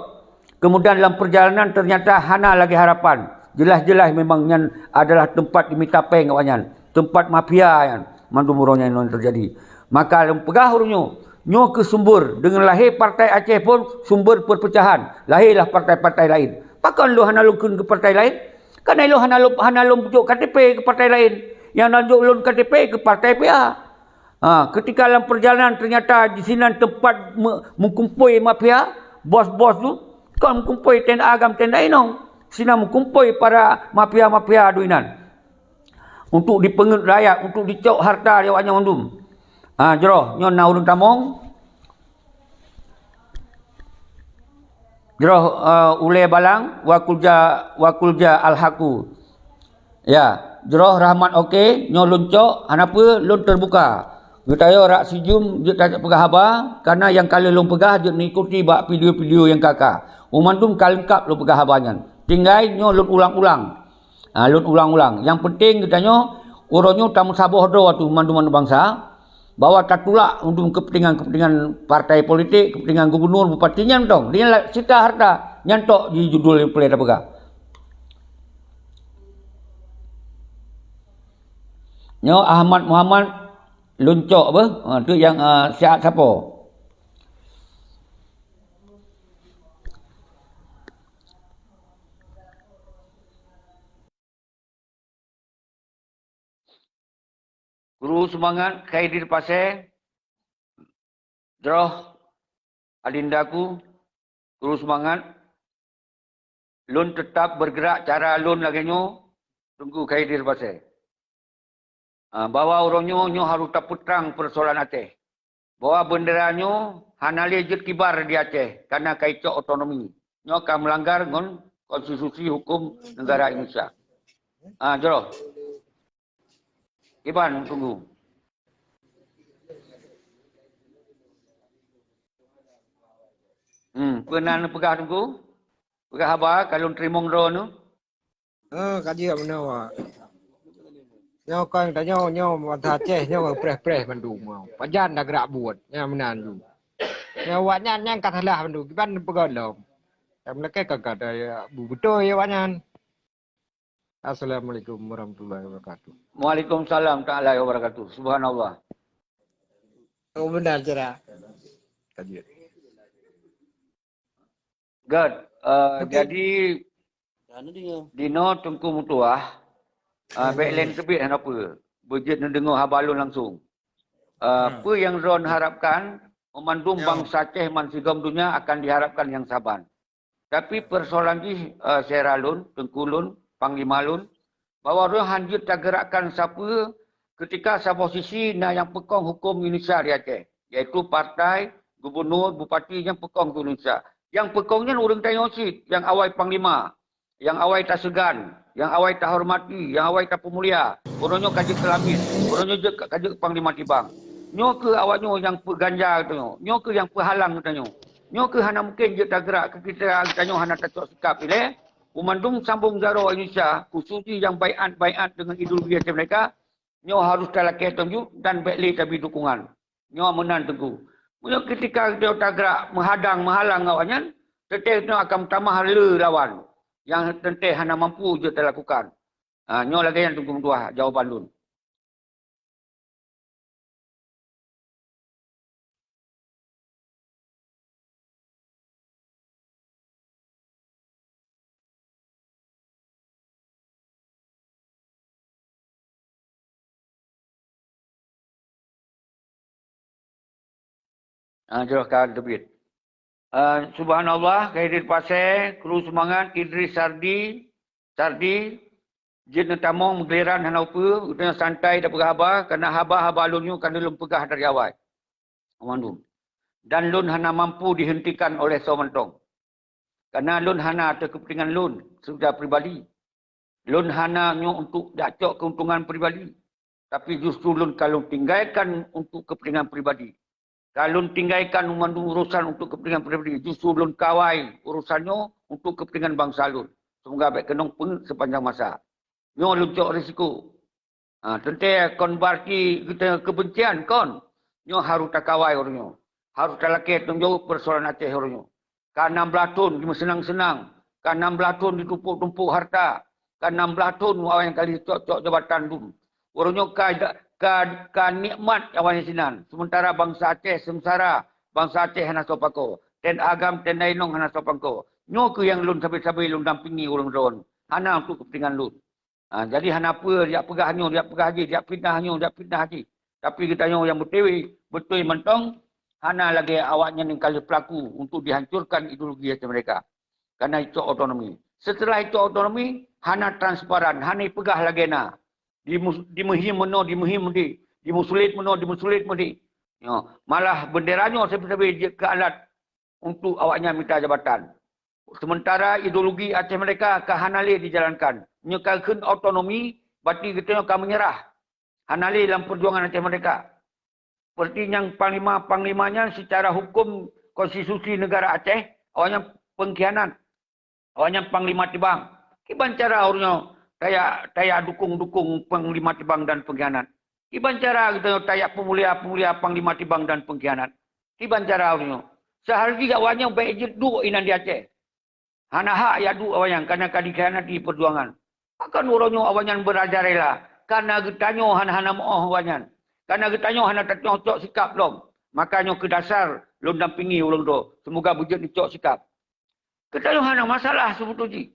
Kemudian lam perjalanan ternyata hana lagée harapan. Jeulaih-jeulaih memang nyan adalah teumpat jimita péng awaknyan. Teumpat mafia nyan, mandum uroe nyan nyang teujadi. Maka lôn peugah uroe nyoe, nyoe keuh sumber, deungon lahé Partai Aceh phon sumber perpecahan, lahé lah partai-partai laén. Pakon lôn hana lôn kheun keu partai laén? Karena lôn hana lôn, hana lôn jok K T P keu partai laén. Nyang na jok lôn K T P keu partai P A. Ha, ketika lam perjalanan ternyata di sinan teumpat me-, meukumpôi mafia, bos-bos tu, kon meukumpôi tenda agam tenda inong. Sinan meukumpôi para mafia-mafia dum inan. Untuk dipeungeut rakyat, untuk dicok harta di awaknyan mandum. Ha, jroh, nyoe na ureuëng tamong. Jroh, eh, ulée balang, wa kulja, wa kulja alhaqu. Ya, jroh rahmat oke, nyoe lôn cok, hana peue, lôn teubuka. Geutanyoe rak sijum jeuet tapeugah haba, karena nyang ka lheueh lôn peugah jeuet meuikuti bak video-video nyang ka-ka. Meumandum ka leungkap lôn peugah haba nyan. Tinggai nyoe lôn ulang-ulang. Ha, lôn ulang-ulang. Nyang penting geutanyoe, uroe nyoe tameusaboh droe ateueh mandum-mandum bansa, bahwa tatulak untuk kepentingan-kepentingan partai politik, kepentingan gubernur, bupati nyan tong. Dia la-, sita harta, nyan tok di judul nyang peureulée tapeugah. Nyoe Ahmad Muhammad lôn cok beuh, ha, tu nyang, ah, siat sapo. Guru seumangat, Khairi Pasé, jroh adindaku, guru seumangat, lôn teutab beurgeurak cara lôn lagée nyoe, Teungku Khairi Pasé. Ah, bahwa uroe nyoe, nyoe harôh tapeutrang peusoalan Aceh. Bahwa beundera nyoe hana lé jeuet kibar di Aceh, karena ka icok otonomi. Nyoe ka meulanggar ngon konstitusi hukum negara Indonesia. Ah, jroh. Iban tunggu. Hmm, peue na neupeugah tunggu? Peugah haba ka lôn teurimong droeneuh. Oh, ka jeuet meunoe, Wak. Nyoe kon tanyoe, nyoe bansa Aceh nyoe preh-preh mandum. Pajan da geurak buet, nyan meunan tu. Nyoe awaknyan nyang ka salah mandum, kiban peugah lom. Nyang meulakée ka gata ya, bu beutôi awaknyan. Assalamualaikum warahmatullahi wabarakatuh. Waalaikumsalam taala wabarakatuh. Subhanallah. Oh, benar, Cira. Ka jeuet. Good. Eh, jadi, dinoe Teungku meutuah, eh, bék lén teubiet hana peue. Beujeuet neudeungoe haba lôn langsung. Eh, peue nyang droen harapkan, meumandum bansa Aceh man sigom donya akan diharapkan nyang saban. Tapi peusoalan jih, eh, syedara lôn, teungku lôn, panglima lôn, bahwa droen hanjeuet tageurakkan sapeue keutika saboh sisi na nyang peukong huköm Indonesia di Aceh, yaitu partai, gubunur, bupati nyang peukong huköm Indonesia. Nyang peukong nyan ureuëng tanyoe cit, nyang awai panglima, nyang awai taseugan, nyang awai tahormati, nyang awai tapeumulia. Uroe nyoe ka jeuet keulamin, uroe nyoe jeuet ka jeuet panglima tibang. Nyoe keuh awak nyoe nyang peuganja geutanyoe, nyoe keuh nyang peuhalang geutanyoe. Nyoe keuh hana mungken jeuet tageurak keu kita geutanyoe hana tacok sikap ilée. Meumandum sambong jaroe Indonesia, khusus jih nyang baiat-baiat deungon ideologi Aceh Merdeka, Nyoe harôh talakée teuh jeuet dan bék lé tabri dukungan. Nyoe meunan teungku. Meunyoe keutika geutanyoe tagrak meuhadang meuhalang awaknyan, teuntée geutanyoe akan meutamah le lawan nyang teuntée hana mampu jeuet talakukan. Ha, nyoe lagée nyan teungku meutuah jawaban lôn. Ah, jroh ka teubiet. Ah, subhanallah, Khairil Pasé, Kru Seumangat, Idris Sardi, Sardi, jeuet neutamong meugileran hana upeue, geutanyoe santai tapeugah haba, karena haba-haba lôn nyoe ka lôn peugah dari awai. Mandum. Dan lôn hana mampu dihentikan oleh soe mantong. Karena lôn hana ateueh keupeuntengan lôn secara pribadi. Lôn hana nyoe untuk jak cok keuntungan pribadi, tapi justru lôn ka lôn tinggaikan untuk keupeuntengan pribadi. Ka lôn tinggaikan mandum urosan untuk keupeuntengan pribadi, justru lôn kawai urosan nyoe untuk keupeuntengan bansa lôn. Seumoga bék keunong peungét seupanjang masa. Nyoe lôn cok risiko. Ha, teuntée kon berarti geutanyoe keubencian, kon. Nyoe harôh takawai uroe nyoe. Harôh talakée tanggung jaweueb peusoalan Aceh uroe nyoe. Ka nam blaih thon jimeuseunang-seunang, ka nam blaih thon jitumpôk-tumpôk hareuta, ka nam blaih thon awaknyan ka lheueh cok-cok jabatan dum. Uroe nyoe ka, ka, ka nikmat awaknyan sinan, seumeuntara bansa Aceh seungsara, bansa Aceh hana soe pakoe, T N A GAM, T N A inong hana soe pakoe. Nyoe kheueh nyang lôn sabe-sabe lôn dampingi ureuëng droe, hana untuk keupeuntengan lôn. Ha, jadi hana peue jak peugah nyoe, jak peugah jih, jak fitnah nyoe, jak fitnah jih. Tapi geutanyoe nyang beutôi, beutôi mantong hana lagée awaknyan nyang ka lheueh peulaku untuk dihancurkan ideologi Aceh Merdeka. Karena icok otonomi. Setelah icok otonomi, hana transparan, hana ipeugah lagée na. Dimu-, dimeuhiem meunoe, dimeuhiem meudeh, dimusulet meunoe, dimusulet meudeh. Nyoe, malah bendera nyoe sabe-sabe jeuet keu alat untuk awaknyan mita jabatan. Sementara ideologi Aceh Merdeka ka hana lé dijalankan. Nyoe ka kheun otonomi, berarti geutanyoe ka menyerah. Hana lé lam perjuangan Aceh Merdeka. Seperti nyang panglima-panglima nyan secara hukum konstitusi negara Aceh, awaknyan pengkhianat. Awaknyan panglima tibang. Kiban cara uroe nyoe tajak, tajak dukung-dukung panglima tibang dan pengkhianat? Kiban cara geutanyoe tajak peumulia-peumulia panglima tibang dan pengkhianat? Kiban cara uroe nyoe? Seharusnya awaknyan bék jeuet duek inan di Aceh. Hana hak jak duek awaknyan karena ka dikhianati perjuangan. Pakon uroe nyoe awaknyan beurajalela? Karena geutanyoe hana, hana meuoh awaknyan. Karena geutanyoe hana tacok sikap lom. Maka nyoe keu dasar lôn dampingi ureuëng droe. Seumoga beujeuet neucok sikap. Geutanyoe hana masalah seubeutôi jih.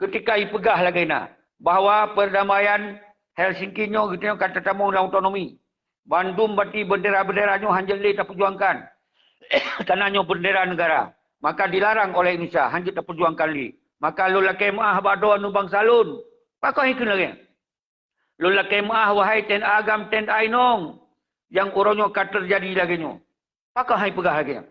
Keutika ipeugah lagée na bahwa perdamaian Helsinki nyoe geutanyoe ka tatamong lam otonomi. Bandum bati bendera-bendera nyoe hanjeuet lé tapeujuangkan. Karena nyoe bendera negara, maka dilarang oleh Indonesia, hanjeuet tapeujuangkan lé. Maka lôn lakée meuáh bak droe aneuëk bansa lôn. Pakon ikheun lagée nyan? Lôn lakée meuáh, wahai T N A GAM, T N A inong, nyang uroe nyoe ka teujadi lagée nyoe. Pakon hai peugah lagée nyan?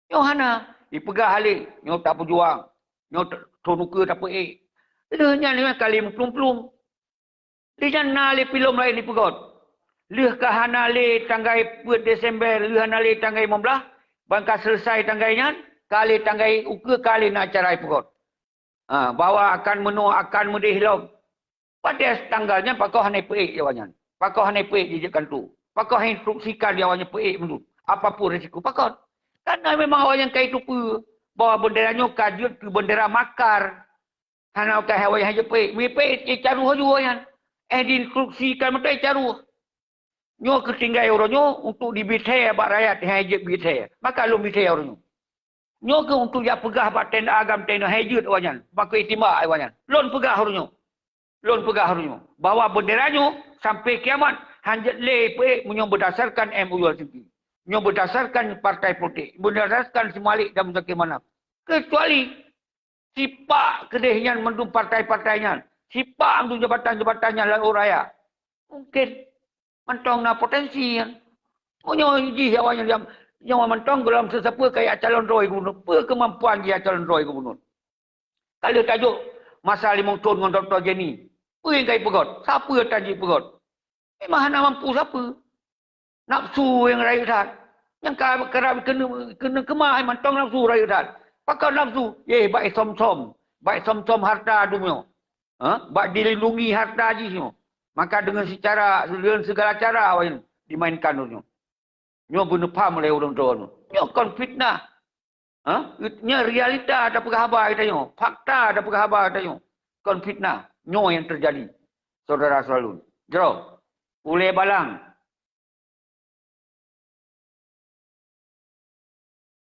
Nyoe hana ipeugah lé, nyoe tapeujuang, nyoe t-, thon ukeue tapeuék. Lheueh nyan, nyan ka lé meuplueng-plueng. Lheueh nyan na lé filem laén ipeugöt. Lheueh ka hana lé tanggai peuet Desember, lheueh hana lé tanggai limong blaih, ban ka seuleusoe tanggai nyan, ka lé tanggai ukeue ka lé na acara ipeugöt. Ha, bahwa akan meunoe, akan meudeh lom. Pada tanggal nyan pakon hana peuék awaknyan. Pakon hana peuék jijak kantô. Pakon instruksikan awaknyan peuék meunurot. Apapun risiko pakon. Karena memang awaknyan ka iteupeue bahwa bendera nyoe ka jeuet keu bendera makar. Hana ka awaknyan hana peuék. Mipeuék icaruh laju awaknyan. Eh diinstruksikan mantong icaruh. Nyoe keutinggai uroe nyoe untuk dibithée bak rakyat hai jeuet bithée. Maka lôn bithée uroe nyoe. Nyoe keuh untuk jak peugah bak T N A GAM T N A hai jeuet awaknyan, bak itimbak awaknyan. Lôn peugah uroe nyoe. Lôn peugah uroe nyoe bahwa bendera nyoe sampai kiamat hanjeuet lé peuék meunyoe berdasarkan M O U Helsinki. Nyoe berdasarkan partai politik, berdasarkan si Malik dan Muzakir Manaf. Kecuali sipak keudeh nyan mandum partai-partai nyan, sipak mandum jabatan-jabatan nyan lam raya. Mungkin mantong na potensi nyan. Meunyoe jih awaknyan jam, nyoe mantong gohlom seusapeue kaya calon droe gubernur. Peue keumampuan jih calon droe gubernur? Ka lheueh tajok masa limong thon ngon Dokto Jenny. Peue nyang ka ipeugöt? Sapeue tan jipeugöt? Memang hana mampu sapeue. Nafsu nyang rayeuk that. Nyang ka, karab keuneuk, keuneuk keumah mantong nafsu rayeuk that. Pakon nafsu? Yeh, bak som-som. Bak som-som harta dumoe. Ha? Bak dilindungi harta jih nyoe. Maka dengan secara, dengan segala cara awaknyan dimainkan ureuëng nyoe. Nyoe beuneupham oleh ureuëng droe nyoe. Nyoe kon fitnah. Ha? Nyoe realita tapeugah haba geutanyoe. Fakta tapeugah haba geutanyoe. Kon fitnah. Nyoe nyang teujadi. Saudara-saudara lôn. Jroh. Ulée balang.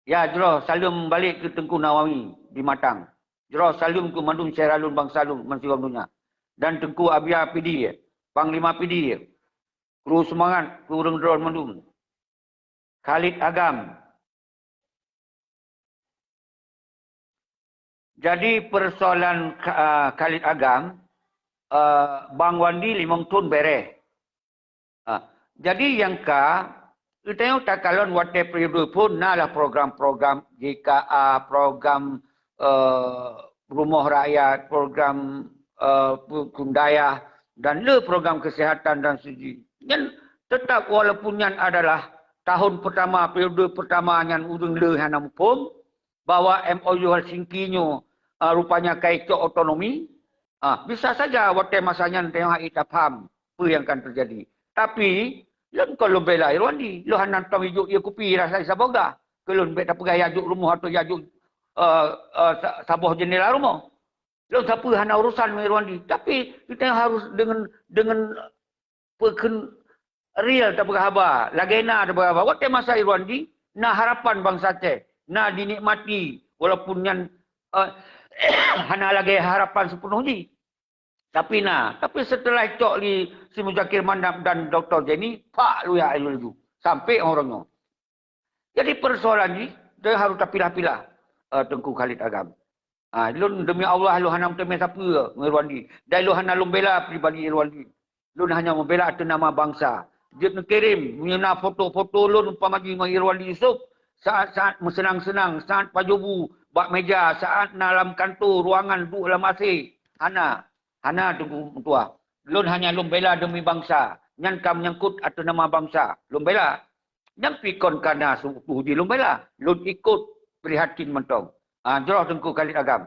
Ya, jroh saleuem balek keu Teungku Nawawi di Matang. Jroh saleuem keu mandum syedara lôn bansa lôn meusigom donya. Dan Teungku Abia Pidie, Panglima Pidie. Kru seumangat keu ureuëng droe mandum. Khalid Agam. Jadi persoalan Kha-, Khalid Agam, eh, Bang Wandi limong thon bereh. Ah, jadi nyang ka, geutanyoe takalon watée periode phon na lah program-program J K A, program, eh, rumoh rakyat, program, eh, peukundayah, dan le program kesehatan dan seuji. Nyan tetap walaupun nyan adalah tahun pertama, periode pertama nyan ureuëng le hana muphom, bahwa M O U Helsinki nyoe, ah, rupanya ka icok otonomi, ah, bisa saja watée masa nyan teuh hana paham peue nyang akan terjadi. Tapi, lôn kon lôn bela Irwandi, lôn hana tom ijok ie kupi rasa saboh gah. Keu lôn bék tapeugah ya jok rumoh atau ya jok, eh, eh, sa-, saboh jeundela rumoh. Lôn sapeue hana urusan ngon Irwandi. Tapi, kita harus dengan, dengan peukheun real tapeugah haba, lagée na tapeugah haba. Watée masa Irwandi, na harapan bansa Aceh, na dinikmati, walaupun nyan, eh, hana lagée harapan seupeuneuh jih. Tapi na, tapi setelah cok li si Muzakir Manaf dan Doktor Zaini, pak luya laju, sampai orang nyoe. Jadi persoalan jih, dia harus tapilah-pilah, eh, Teungku Khalid Agam. Ah, lôn demi Allah, lôn hana meuteumé sapeue ngon Irwandi. Dan lôn hana lôn bela pribadi Irwandi. Lôn hanya membela atas nama bangsa. Jeuet neukirém, meunyoe na foto-foto lôn umpama jih ngon Irwandi Yusuf, saat-saat meuseunang-seunang, saat pajoh bu bak meja, saat na lam kanto, ruangan, duek lam A C. Hana, hana Teungku Meutuah. Lôn hanya lôn bela demi bangsa. Nyan ka menyangkut atas nama bangsa. Lôn bela. Nyang pi kon ka na su-, suhu jih lôn bela. Lôn ikut prihatin mantong. Ah, jroh Teungku Khalid Agam.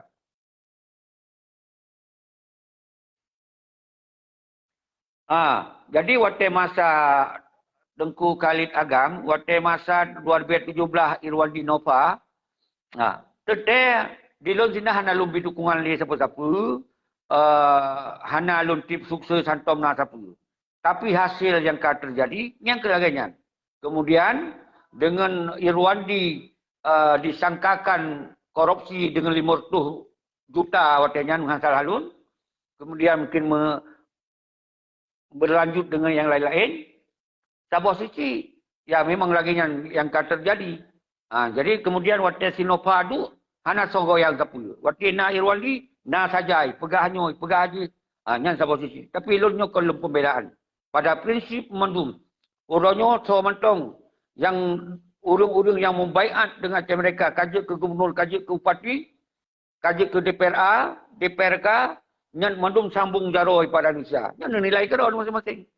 Ah, jadi watée masa Teungku Khalid Agam, watée masa dua ribu tujuh belas Irwandi Nova, ah, teuntée di lôn sinan hana lôn bi dukungan lé sapeue-sapeue, eh, hana lôn tip sukses hantom na sapeue. Tapi hasil nyang ka teujadi, nyang keu lagée nyan. Kemudian, deungon Irwandi, eh, disangkakan korupsi deungon lima ratus juta watée nyan ngon salah lôn. Kemudian mungkin me-, berlanjut deungon nyang laén-laén. Saboh sisi, ya memang lagée nyan nyang ka teujadi. Ha, jadi kemudian watée si Nova duek, hana soe goyang sapeue. Watée na Irwandi, na saja, peugah nyoe, peugah jih. Ha, nyan saboh sisi. Tapi lôn nyoe kon lôn pembelaan. Pada prinsip mandum, uroe nyoe soe mantong nyang ureuëng-ureuëng nyang mubaiat deungon Aceh Merdeka, ka jeuet keu gubernur, ka jeuet keu bupati, ka jeuet keu D P R A, D P R K, nyan mandum sambung jaroe pada Indonesia. Nyan nilai keudroe masing-masing.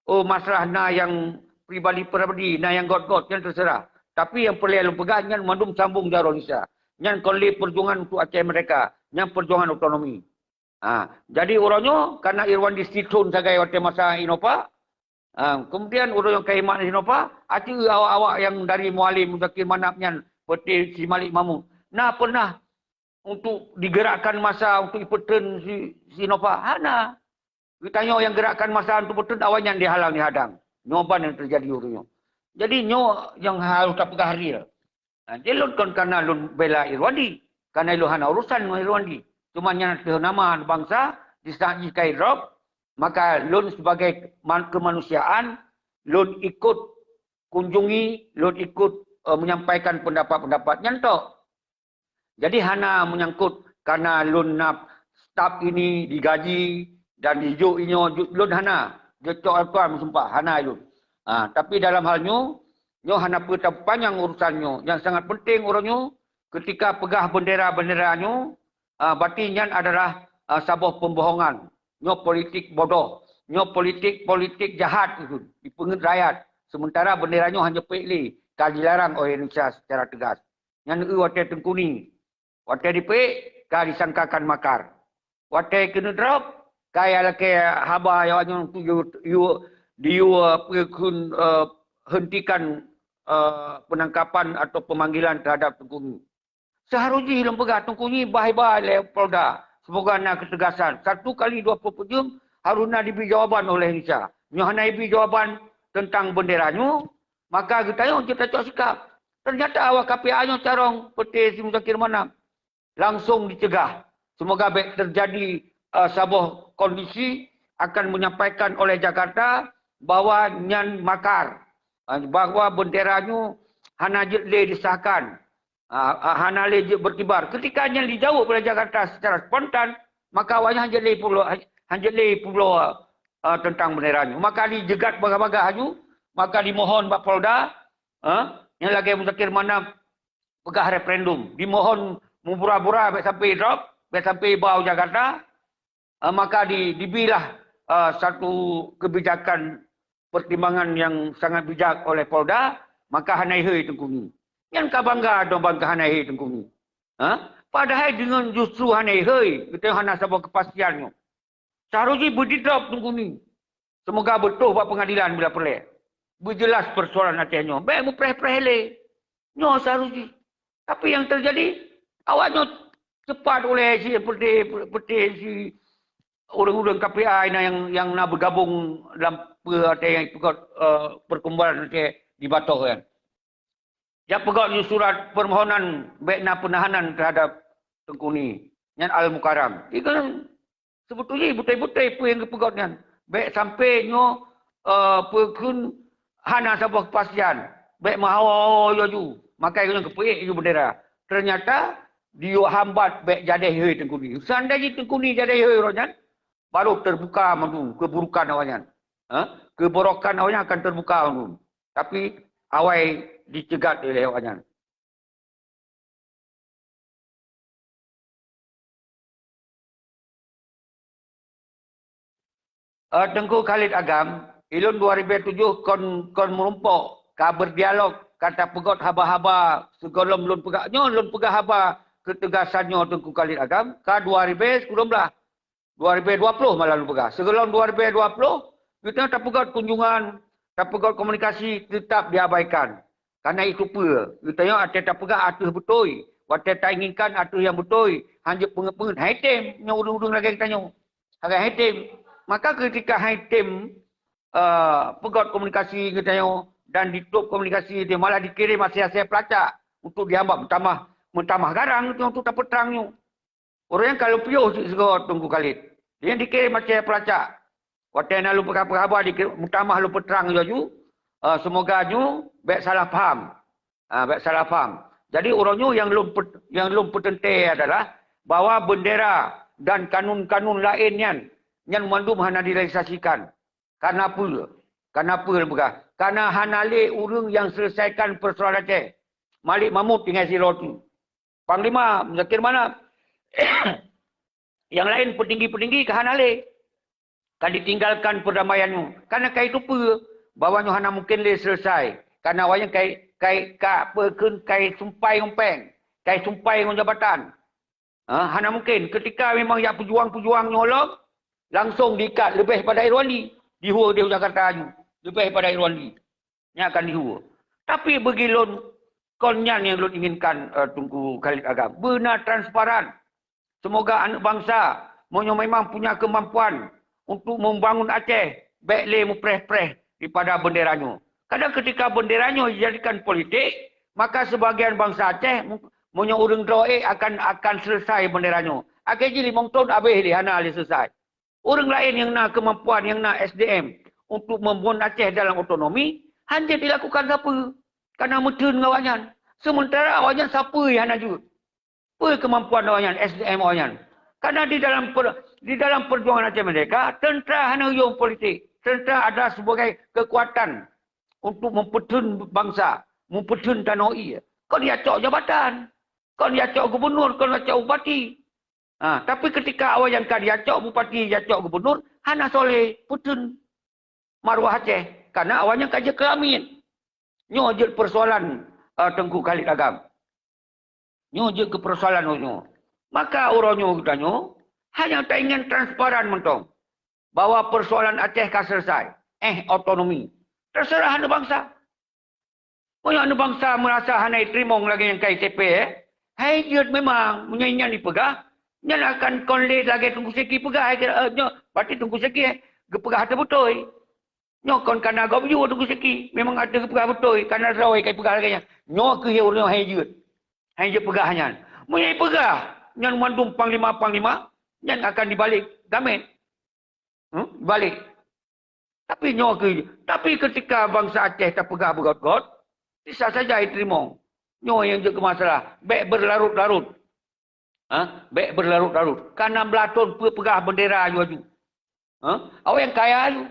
Oh, masalah na nyang pribadi-pribadi, na nyang göt-göt, nyan terserah. Tapi nyang peureulée lôn peugah, nyan mandum sambung jaroe Indonesia. Nyan kon lé perjuangan untuk Aceh Merdeka, nyan perjuangan otonomi. Ha, jadi uroe nyoe, karena Irwandi si thon sagai watée masa i Nova, ha, kemudian uroe nyoe ka imat i Nova, aci awak-awak nyang dari Mualem, Muzakir Manaf nyan, seperti si Malik Mahmud, na pernah untuk digerakkan masa untuk ipeutreun si, si Nova? Hana. Geutanyoe nyang gerakkan masa untuk peutreun, awaknyan dihalang dihadang. Nyoe ban nyang teujadi uroe nyoe. Jadi nyoe nyang harôh tapeugah real. Ha, jadi lôn kon karena lôn bela Irwandi, karena lôn hana urusan ngon Irwandi. Cuma nyan ateueh nama bangsa, di saat jih ka idrop, maka lôn sebagai ma-, kemanusiaan, lôn ikut kunjungi, lôn ikut, eh, menyampaikan pendapat-pendapat nyan tok. Jadi hana menyangkut karena lôn na staf ini digaji dan dijok inyoe, ju-, lôn hana. Jeuet cok Al-Quran meusumpah, hana lôn. Ha, tapi dalam hal nyoe, nyoe hana peue tapanyang urusan nyoe. Nyang sangat penting uroe nyoe, ketika peugah bendera-bendera nyoe, ha, berarti nyan adalah, ha, saboh pembohongan. Nyoe politik bodoh. Nyoe politik-politik jahat itu, dipeungeut rakyat. Sementara bendera nyoe hana jipék lé, ka dilarang oleh Indonesia secara tegas. Nyan eu watée Teungku Ni. Watée dipék, ka disangkakan makar. Watée keuneuk drop, Kaya lakée haba awaknyan tu yue, yue, diyue peukheun, eh, hentikan, eh, penangkapan atau pemanggilan terhadap Teungku Ni. Seharusjih lôn peugah Teungku Ni bah iba lé Polda. Semoga na ketegasan. Satu kali dua puluh empat jam harus na dibri jawaban oleh Indonesia. Nyoe hana dibri jawaban tentang bendera nyoe, maka geutanyoe jeuet tacok sikap. Ternyata awak K P A nyoe carông Peuté Si Muzakir Manaf langsung dicegah. Semoga bék terjadi, eh, saboh kondisi akan menyampaikan oleh Jakarta bahwa nyan makar, eh, bahwa bendera nyoe hana jeuet lé disahkan, ah, ah, hana lé jeuet berkibar. Ketika nyan dijaweueb oleh Jakarta secara spontan, maka awaknyan hana jeuet lé pulo, hana jeuet lé pulo, ah, tentang bendera nyoe. Maka dijeugat bagah-bagah laju, maka dimohon bak Polda, eh, nyang lagée Muzakir Manaf peugah referendum, dimohon mubura-bura bék sampai drop, bék sampai iba u Jakarta, eh, maka di, dibilah, eh, satu kebijakan pertimbangan yang sangat bijak oleh Polda, maka hana ihôi Teungku Ni. Nyan ka bangga dong bangga hana ihôi Teungku Ni. Ha? Padahai deungon justru hana ihôi, geutanyoe hana saboh kepastian nyoe. Seharusjih beudidrop Teungku Ni. Semoga beutôh bak pengadilan bila peureulée. Beujeulaih persoalan Aceh nyoe. Bék mupreh-preh lé. Nyoe seharusjih. Tapi nyang teujadi, awaknyoe cepat ulée si Peuté, Peuté si ureuëng-ureuëng K P A na nyang, nyang na beugabong lam pe-, Aceh nyang peugét, eh, perkumpulan Aceh di Batoh nyan. Jak peugét nyoe surat permohonan bék na penahanan terhadap Teungku Ni. Nyan Al-Mukarram. Ikan Seubeutôi jih beutôi-beutôi peue nyang geupeugét nyan. Bék sampai nyoe, eh, peue kheun hana saboh kepastian. Bék meuhawa-hawa laju. Makai nyoe geupeuék laju bendera. Ternyata diyue hambat bék jadéh ihôi Teungku Ni. Seandai jih Teungku Ni jadéh ihôi uroe nyan, baru terbuka mandum keuburukan awaknyan. Ha? Keuborokan awaknyan akan terbuka mandum. Tapi awai diceugat lé awaknyan. Eh, Teungku Khalid Agam, ilôn dua ribée tujoh kon, kon meurumpok, ka berdialog, ka tapeugét haba-haba sigohlom lôn peugah nyoe, lôn peugah haba keutegasan nyoe Teungku Khalid Agam, ka dua ribée sikureueng blaih. Dua ribée dua ploh malah lôn peugah. Sigohlom dua ribée dua ploh, geutanyoe tapeugét kunjungan, tapeugét komunikasi teutap diabaikan. Karena itu peue, geutanyoe watée tapeugah ateueh beutôi, watée tainginkan ateueh nyang beutôi, hanjeuet peungeut-peungeut, hai tem nyoe ureuëng-ureuëng lagée geutanyoe. Hai tem. Maka ketika hai tem, eh, peugét komunikasi geutanyoe dan ditôb komunikasi dia malah dikirim asai-asai peulacak untuk dihambat meutamah, meutamah garang geutanyoe untuk tapeutrang nyoe. Ureuëng nyang ka lôn piôh cit sigoe Teungku Khalid. Nyang dikirém asai peulacak. Watée na lôn peugah-peugah haba dikirém, meutamah lôn peutrang laju, eh, seumoga nyoe bék salah paham. Ah, bék salah paham. Jadi uroe nyoe nyang lôn pe-, nyang lôn peuteuntée adalah bahwa bendera dan kanun-kanun laén nyan, nyan mandum hana direalisasikan. Karena peue? Karena peue lôn peugah? Karena hana lé ureuëng nyang selesaikan persoalan Aceh. Malik Mahmud tinggai sidroe teuk. Panglima Muzakir Manaf. Nyang laén peutinggi-peutinggi ka hana lé. Ka ditinggalkan perdamaian nyoe. Karena kai teupeue bahwa nyoe hana mungkin lé selesai. Karena awaknyan kai, kai ka peukheun kai sumpai ngon péng, kai sumpai ngon jabatan. Ha, hana mungkin. Ketika memang jak peujuang-peujuang nyoe lom, langsung diikat leubeh pada Irwandi. Dihue di Jakarta aju. Leubeh pada Irwandi. Nyan akan dihue. Tapi bagi lôn, kon nyan nyang lôn inginkan, eh, Teungku Khalid Agam. Beuna transparan. Semoga aneuk bangsa, meunyoe memang punya kemampuan untuk membangun Aceh, bék lé mupreh-preh daripada bendera nyoe. Kadang ketika bendera nyoe dijadikan politik, maka sebagian bangsa Aceh, meunyoe ureuëng droe ék akan, akan selesai bendera nyoe. Akhé jih limong thon habéh lé, hana lé selesai. Ureuëng laén nyang na keumampuan, nyang na S D M untuk membuat Aceh dalam otonomi, hana jeuet dilakukan sapeue. Karena meutheun ngon awaknyan. Sementara awaknyan sapeue hana jeuet. Peue keumampuan awaknyan, S D M awaknyan? Karena di dalam per-, di dalam perjuangan Aceh Merdeka, tentera hana yong politik. Tentera adalah sebagai kekuatan untuk mempeutheun bangsa, mempeutheun tanoh ie. Kon jicok jabatan, kon jicok gubernur, kon jicok bupati. Ha, tapi ketika awaknyan ka jicok bupati, jicok gubernur, hana soleh peutheun maruah Aceh. Karena awaknyan ka jeuet keu amiet. Nyoe jeuet persoalan, eh, Teungku Khalid Agam. Nyoe jeuet keu persoalan nyoe. Maka uroe nyoe geutanyoe hanya taingat transparan mantong. bahwa persoalan Aceh ka selesai. Eh, otonomi. Terserah aneuk bangsa. Meunyoe aneuk bangsa meurasa hana jiteurimong lagée nyang ka jiteupeu, eh, hai jeuet memang. Meunyoe nyan jipeugah, nyan akan kon lé lagée Teungku Syeki peugah, eh, nyoe, berarti Teungku Syeki, eh, geupeugah ateueh beutôi. Nyoe kon kana gob yue Teungku Syeki, memang ateueh geupeugah beutôi, kana droe ka jipeugah lagée nyan. Nyoe keuh ureuëng hai jeuet. Hai jeuet peugah nyan. Meunyoe jipeugah, nyan mandum panglima-panglima, nyan akan jibalek gamet. Hmm? Jibalek. Tapi nyoe keuh, tapi ketika bansa Aceh tapeugah beugöt-göt, bisa saja jiteurimong. Nyoe nyang jeuet keu masalah, bék berlarut-larut. Ha? Bék berlarut-larut. Ka nam blaih thon peue peugah bendera aju-aju. Ha? Awak nyang kaya aju.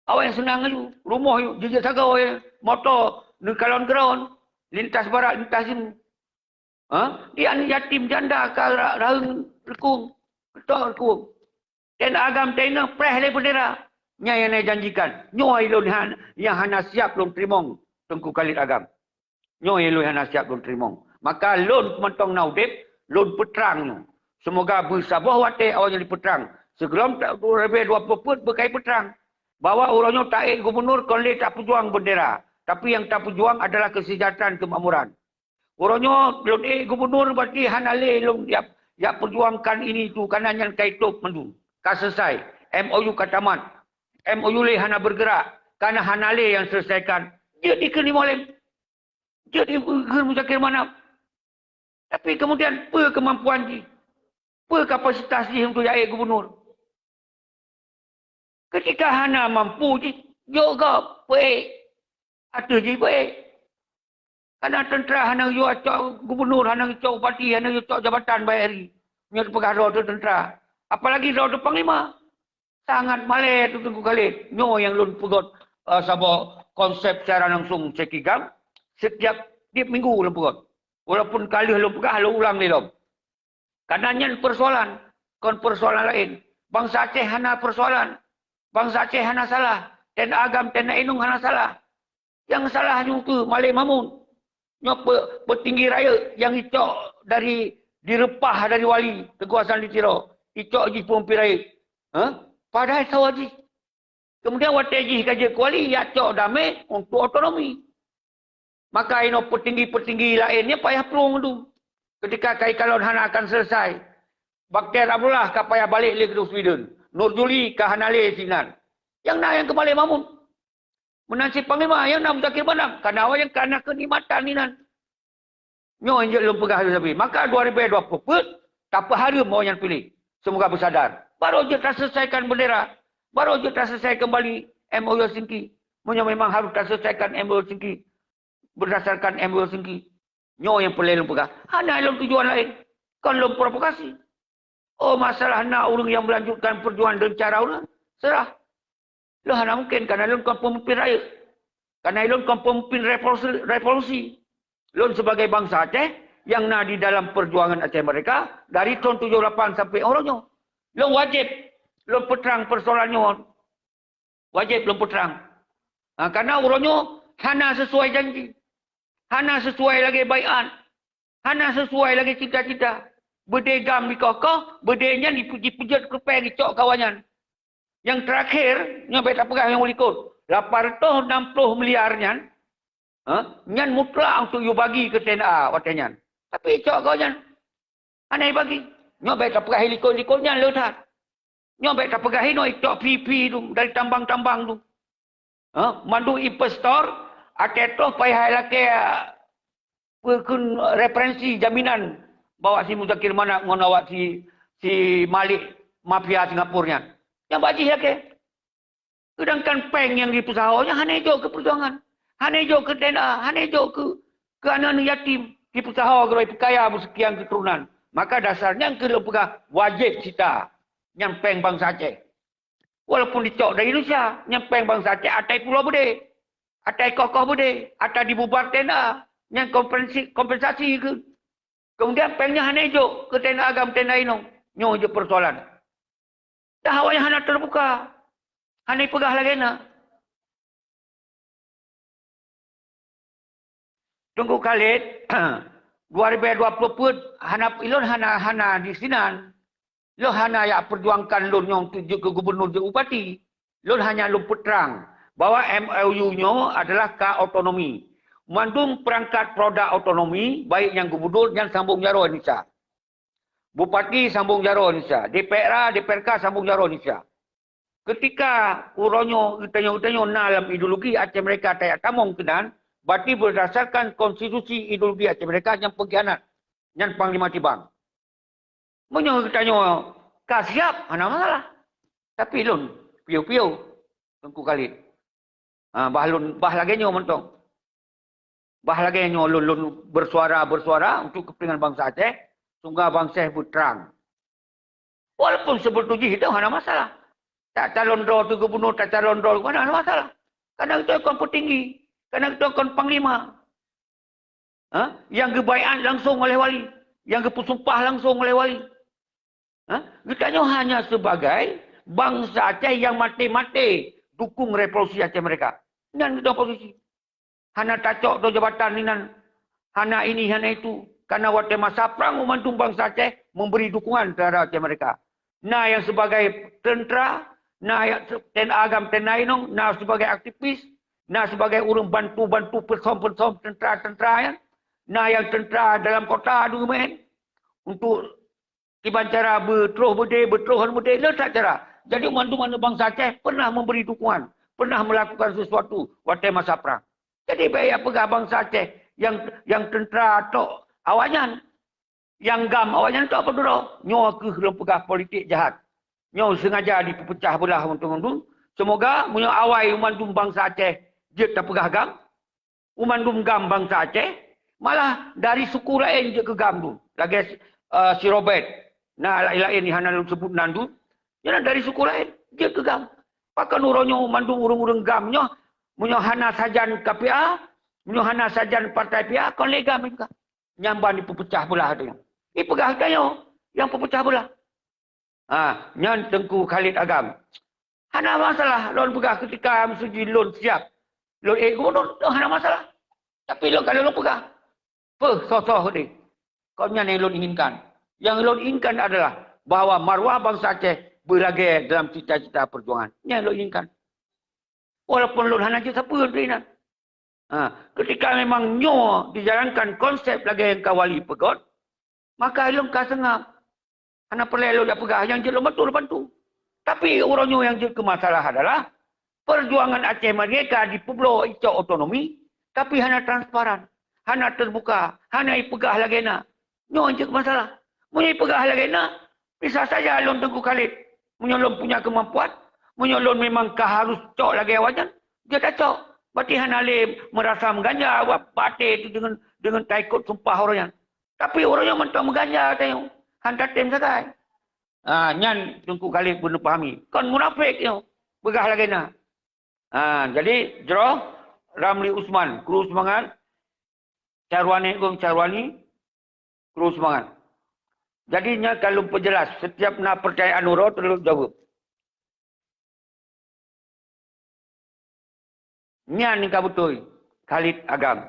Awak nyang seunang aju. Rumoh aju, jijak sagoe, moto, neukalon keudroe, lintas barat, lintas timu. Ha? Di aneuk yatim janda ka ra-, rayeung reukung, keutôk reukung. Dan agam teuinong preh lé bendera. Nyan nyang neujanjikan. Nyoe lôn han-, nyang hana siab lôn teurimong, Teungku Khalid Agam. Nyoe lôn hana siab lôn teurimong. Maka lôn mantong na udeb, lôn peutrang nyoe. Seumoga beusaboh watée awaknyan jipeutrang. Sigohlom ta-, dua ribu dua puluh peuet beukai peutrang. Bahwa uroe nyoe taék gubunur kon lé tapeujuang bendera. Tapi nyang tapeujuang adalah kesejahteraan kemakmuran. Uroe nyoe lôn ék gubunur berarti hana lé lôn jak, jak peujuangkan ini itu, karena nyan ka jitôb mandum. Ka selesai. M O U ka tamat. M O U lé hana bergerak. Karena hana lé nyang selesaikan. Jeuet dikeue Limong Lem. Jeuet dikeue Muzakir Manaf. Tapi kemudian, peue kemampuan jih? Peue kapasitas jih untuk jak ék gubunur? Ketika hana mampu jih, jok gob, peuék. Ateueh jih peuék. Karena teuntera hana geuyue cok gubunur, hana geuyue cok bupati, hana geuyue cok jabatan bak hari. Nyoe teupeugah droe teuh teuntera. Apalagi droe teuh panglima. Sangat malée teuh Teungku Khalid. Nyoe nyang lôn peugöt, eh, saboh konsep siaran langsung Syeki Agam. Setiap tiep minggu lôn peugöt. Walaupun ka lheueh lôn peugah, lôn ulang lé lom. Karena nyan persoalan, kon persoalan laén. Bansa Aceh hana persoalan. Bansa Aceh hana salah. Teuinong Agam, teuinong inong hana salah. Nyang salah nyoe keuh Malek Mahmud. Nyoe pe-, peutinggi rayeuk nyang jicok dari, direupah dari wali Teungku Hasan di Tiro. Jicok jih peumimpin rayeuk. Hah? Padahai sawa jih. Kemudian watée jih ka jeuet keu wali, jicok damé untuk otonomi. Maka inoe peutinggi-peutinggi laén nyan payah plueng tu. Ketika ka jikalon hana akan selesai. Bakhtiar Abdullah ka payah balek lé keu Sweden. Nur Juli ka hana lé sinan. Nyang na nyang keu Malek Mahmud. Meunan cit panglima, nyang na Muzakir Manaf. Karena awaknyan ka na keunikmatan inan. Nyoe nyang jeuet lôn peugah lé sabe. Maka dua ribu dua puluh peuet, tapeuhareuem awaknyan piléh. Seumoga beusadar. Barô jeuet taselesaikan bendera. Barô jeuet taselesaikan keumbali M O U Helsinki. Meunyoe memang harôh taselesaikan M O U Helsinki, berdasarkan M O U Helsinki. Nyoe nyang peureulée lôn peugah. Hana lôn tujuan laén. Kon lôn provokasi. Oh, masalah na ureuëng nyang melanjutkan perjuangan dengan cara ureuëng, serah. Lôn hana mungkin, karena lôn kon peumimpin rayeuk. Karena lôn kon peumimpin revolusi, revolusi. Lôn sebagai bansa Aceh nyang na di dalam perjuangan Aceh Merdeka dari tahun tujuh lapan sampai uroe nyoe. Lôn wajéb lôn peutrang persoalan nyoe. Wajéb lôn peutrang. Ha, karena uroe nyoe hana sesuai janji. Hana sesuai lagée baiat. Hana sesuai lagée cita-cita. Beudé GAM dikoh-koh, beudé nyan jipu-, jipeujeuet keu péng jicok keu awaknyan. Nyang terakhir, nyoe bék tapeugah nyang u likot. Lapan ratus enam puluh miliar nyan, ha, nyan mutlak untuk yue bagi keu T N A watée nyan. Tapi jicok keu awaknyan. Hana jibagi. Nyoe bék tapeugah likot-likot nyan le that. Nyoe bék tapeugah inoe icok fee-fee tu dari tambang-tambang tu. Ha? Mandum investor, até troh payah lakée, ah, peue kheun referensi jaminan bahwa si Muzakir Manaf ngon awak si, si Malik mafia Singapura nyan. Nyang bak jih lakée. Seudangkan péng nyang jipeusaho nyan hana jijok keu peujuangan, hana jijok keu T N A, hana jijok keu, keu aneuk-aneuk yatim, jipeusaho keudroe peukaya beuseukian keuturonan. Maka dasar nyan keuh lôn peugah wajéb cita nyan péng bansa Aceh. Walaupun jicok dari Indonesia, nyan péng bansa Aceh ata jipulo beudé, ata jikoh-koh beudé, ata jibubar T N A, nyan kompensi-, kompensasi keuh. Kemudian péng nyan hana jijok keu T N A GAM, T N A inong. Nyoe jeuet persoalan. Dah awaknyan hana teubuka. Hana jipeugah lagée na. Teungku Khalid, dua ribu dua puluh peuet hana, ilôn hana, hana di sinan. Lôn hana jak peujuangkan lôn nyoe untuk jeuet keu gubunur, jeuet bupati. Lôn hanya lôn peutrang bahwa M O U nyoe adalah ka otonomi. Mandum peurangkat produk otonomi, baik nyang gubunur, nyan sambong jaroe Indonesia. Bupati sambong jaroe Indonesia. D P R A, D P R K sambong jaroe Indonesia. Ketika uroe nyoe geutanyoe-geutanyoe na lam ideologi Aceh Merdeka tajak tamong keunan, berarti berdasarkan konstitusi ideologi Aceh Merdeka nyang pengkhianat, nyan Panglima Tibang. Meunyoe geutanyoe ka siap, hana masalah. Tapi lôn piôh-piôh, Teungku Khalid. Ha, bah lôn, bah lagèe nyoe mantong. Bah lagèe nyoe lôn, lôn bersuara-bersuara untuk kepentingan bangsa Aceh, sehingga bangsa beutrang. Walaupun sebetulnya itu hana masalah. Tacalon droe teuh gubunur, tacalon droe gubunur, hana masalah. Karena itu kon peutinggi, karena itu kon panglima. Ha? Yang geubaiat langsung oleh wali, yang geupeusumpah langsung oleh wali. Ha? Geutanyoe hanya sebagai bangsa Aceh yang mati-mati dukung revolusi Aceh Merdeka. Nyan geutanyoe posisi. Hana tacok droe jabatan inan, hana ini, hana itu. Karena watèe masa prang, mandum bangsa Aceh memberi dukungan terhadap Aceh Merdeka. Na yang sebagai tentera, na yang se-, TNA GAM, TNA inong, na sebagai aktivis, na sebagai ureueng bantu-bantu peusom-peusom tentera-tentera nyan, na yang tentera dalam kota dulu main untuk kiban cara beutroh beudé, beutroh beudé, le that cara. Jadi, mandum aneuk bangsa Aceh pernah memberi dukungan, pernah melakukan sesuatu watèe masa prang. Jadi, bèk jak peugah bangsa Aceh yang, yang tentera tok awaknyan, yang GAM awaknyan tok apa droe. Nyoe keuh lôn peugah politik jahat. Nyoe sengaja dipeupecah beulah untuk mandum. Semoga meunyoe awai mandum bangsa Aceh jeuet tapeugah GAM, u mandum GAM bangsa Aceh, malah dari suku laén jeuet keu GAM tu. Lagèe, eh, si Robert, na laén-laén nyang hana lôn seubut nan tu, nyan dari suku laén jeuet keu GAM. Pakon uroe nyoe mandum ureueng-ureueng GAM nyoe, meunyoe hana sajan K P A, meunyoe hana sajan partai P A, kon lé GAM juga. Nyan ban dipeupecah beulah tu. Dipeugah tanyoe nyang peupecah beulah. Ha, nyan Teungku Khalid Agam. Hana masalah lôn peugah keutika meusuji lôn siap. Lôn ék gubunur, tu hana masalah. Tapi lôn ka lôn peugah. Peue soe-soe deh. Kon nyan nyang lôn inginkan. Nyang lôn inginkan adalah bahwa maruah bansa Aceh beulagèe dalam cita-cita perjuangan. Nyan lôn inginkan. Walaupun lôn hana jeuet sapeue lôn inan. Ha, keutika memang nyoe dijalankan konsep lagèe nyang ka Wali peugöt, maka lôn ka seungab. Hana peureulèe lôn jak peugah, nyang jeuet lôn bantu, lôn bantu. Tapi uroe nyoe nyang jeuet keu masalah adalah, peujuangan Aceh Merdeka dipeubloe icok otonomi, tapi hana transparan, hana teubuka, hana ipeugah lagèe na. Nyoe jeuet masalah. Meunyoe ipeugah lagèe na, bisa saja lôn Teungku Khalid. Meunyoe lôn punya keumampuan, meunyoe lôn memang ka harus cok lagèe awaknyan, jeuet tacok. Berarti hana lé meurasa meuganja bak até teuh deungon, deungon taikot sumpah awaknyan. Tapi awaknyan mantong meuganja tanyoe, han tatem sagai. Ha, nyan Teungku Khalid beuneuh pahami. Kon munafék nyoe, peugah lagèe na. Ha, jadi jroh Ramli Usman, kru seumangat. Syarwani Agung Syarwani, kru seumangat. Jadi nyan ka lôn peujeulaih, setiap na peurtanyaan uroe, lôn jaweueb. Nyan ka beutôi, Khalid Agam.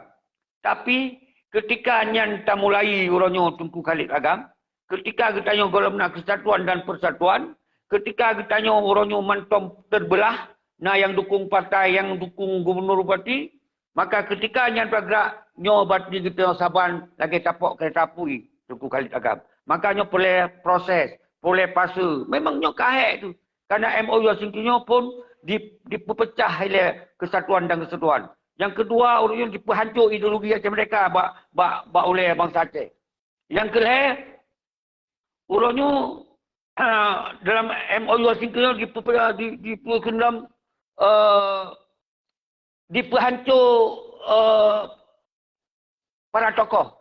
Tapi, keutika nyan tamulai uroe nyoe Teungku Khalid Agam, keutika geutanyoe gohlom na keusatuan dan persatuan, keutika geutanyoe uroe nyoe mantong teubeulah, na nyang dukung partai, nyang dukung gubunur bupati, maka keutika nyan tagrak nyoe bati geutanyoe saban lagèe tapok keureta apui, Teungku Khalid Agam. Maka nyoe peureulèe proses, peureulèe fase. Memang nyoe ka hék tu. Karena M O U Washington nyoe pun di-, dipeupecah ilèe keusatuan dan keusatuan. Nyang keudua, ureueng nyoe dipeuhanco ideologi Aceh Merdeka bak, bak, bak ulèe bansa Aceh. Nyang keulhèe, uroe nyoe, dalam M O U Washington nyoe dipeu-, di, dipeukeundam, eh, dipeuhanco, eh, para tokoh.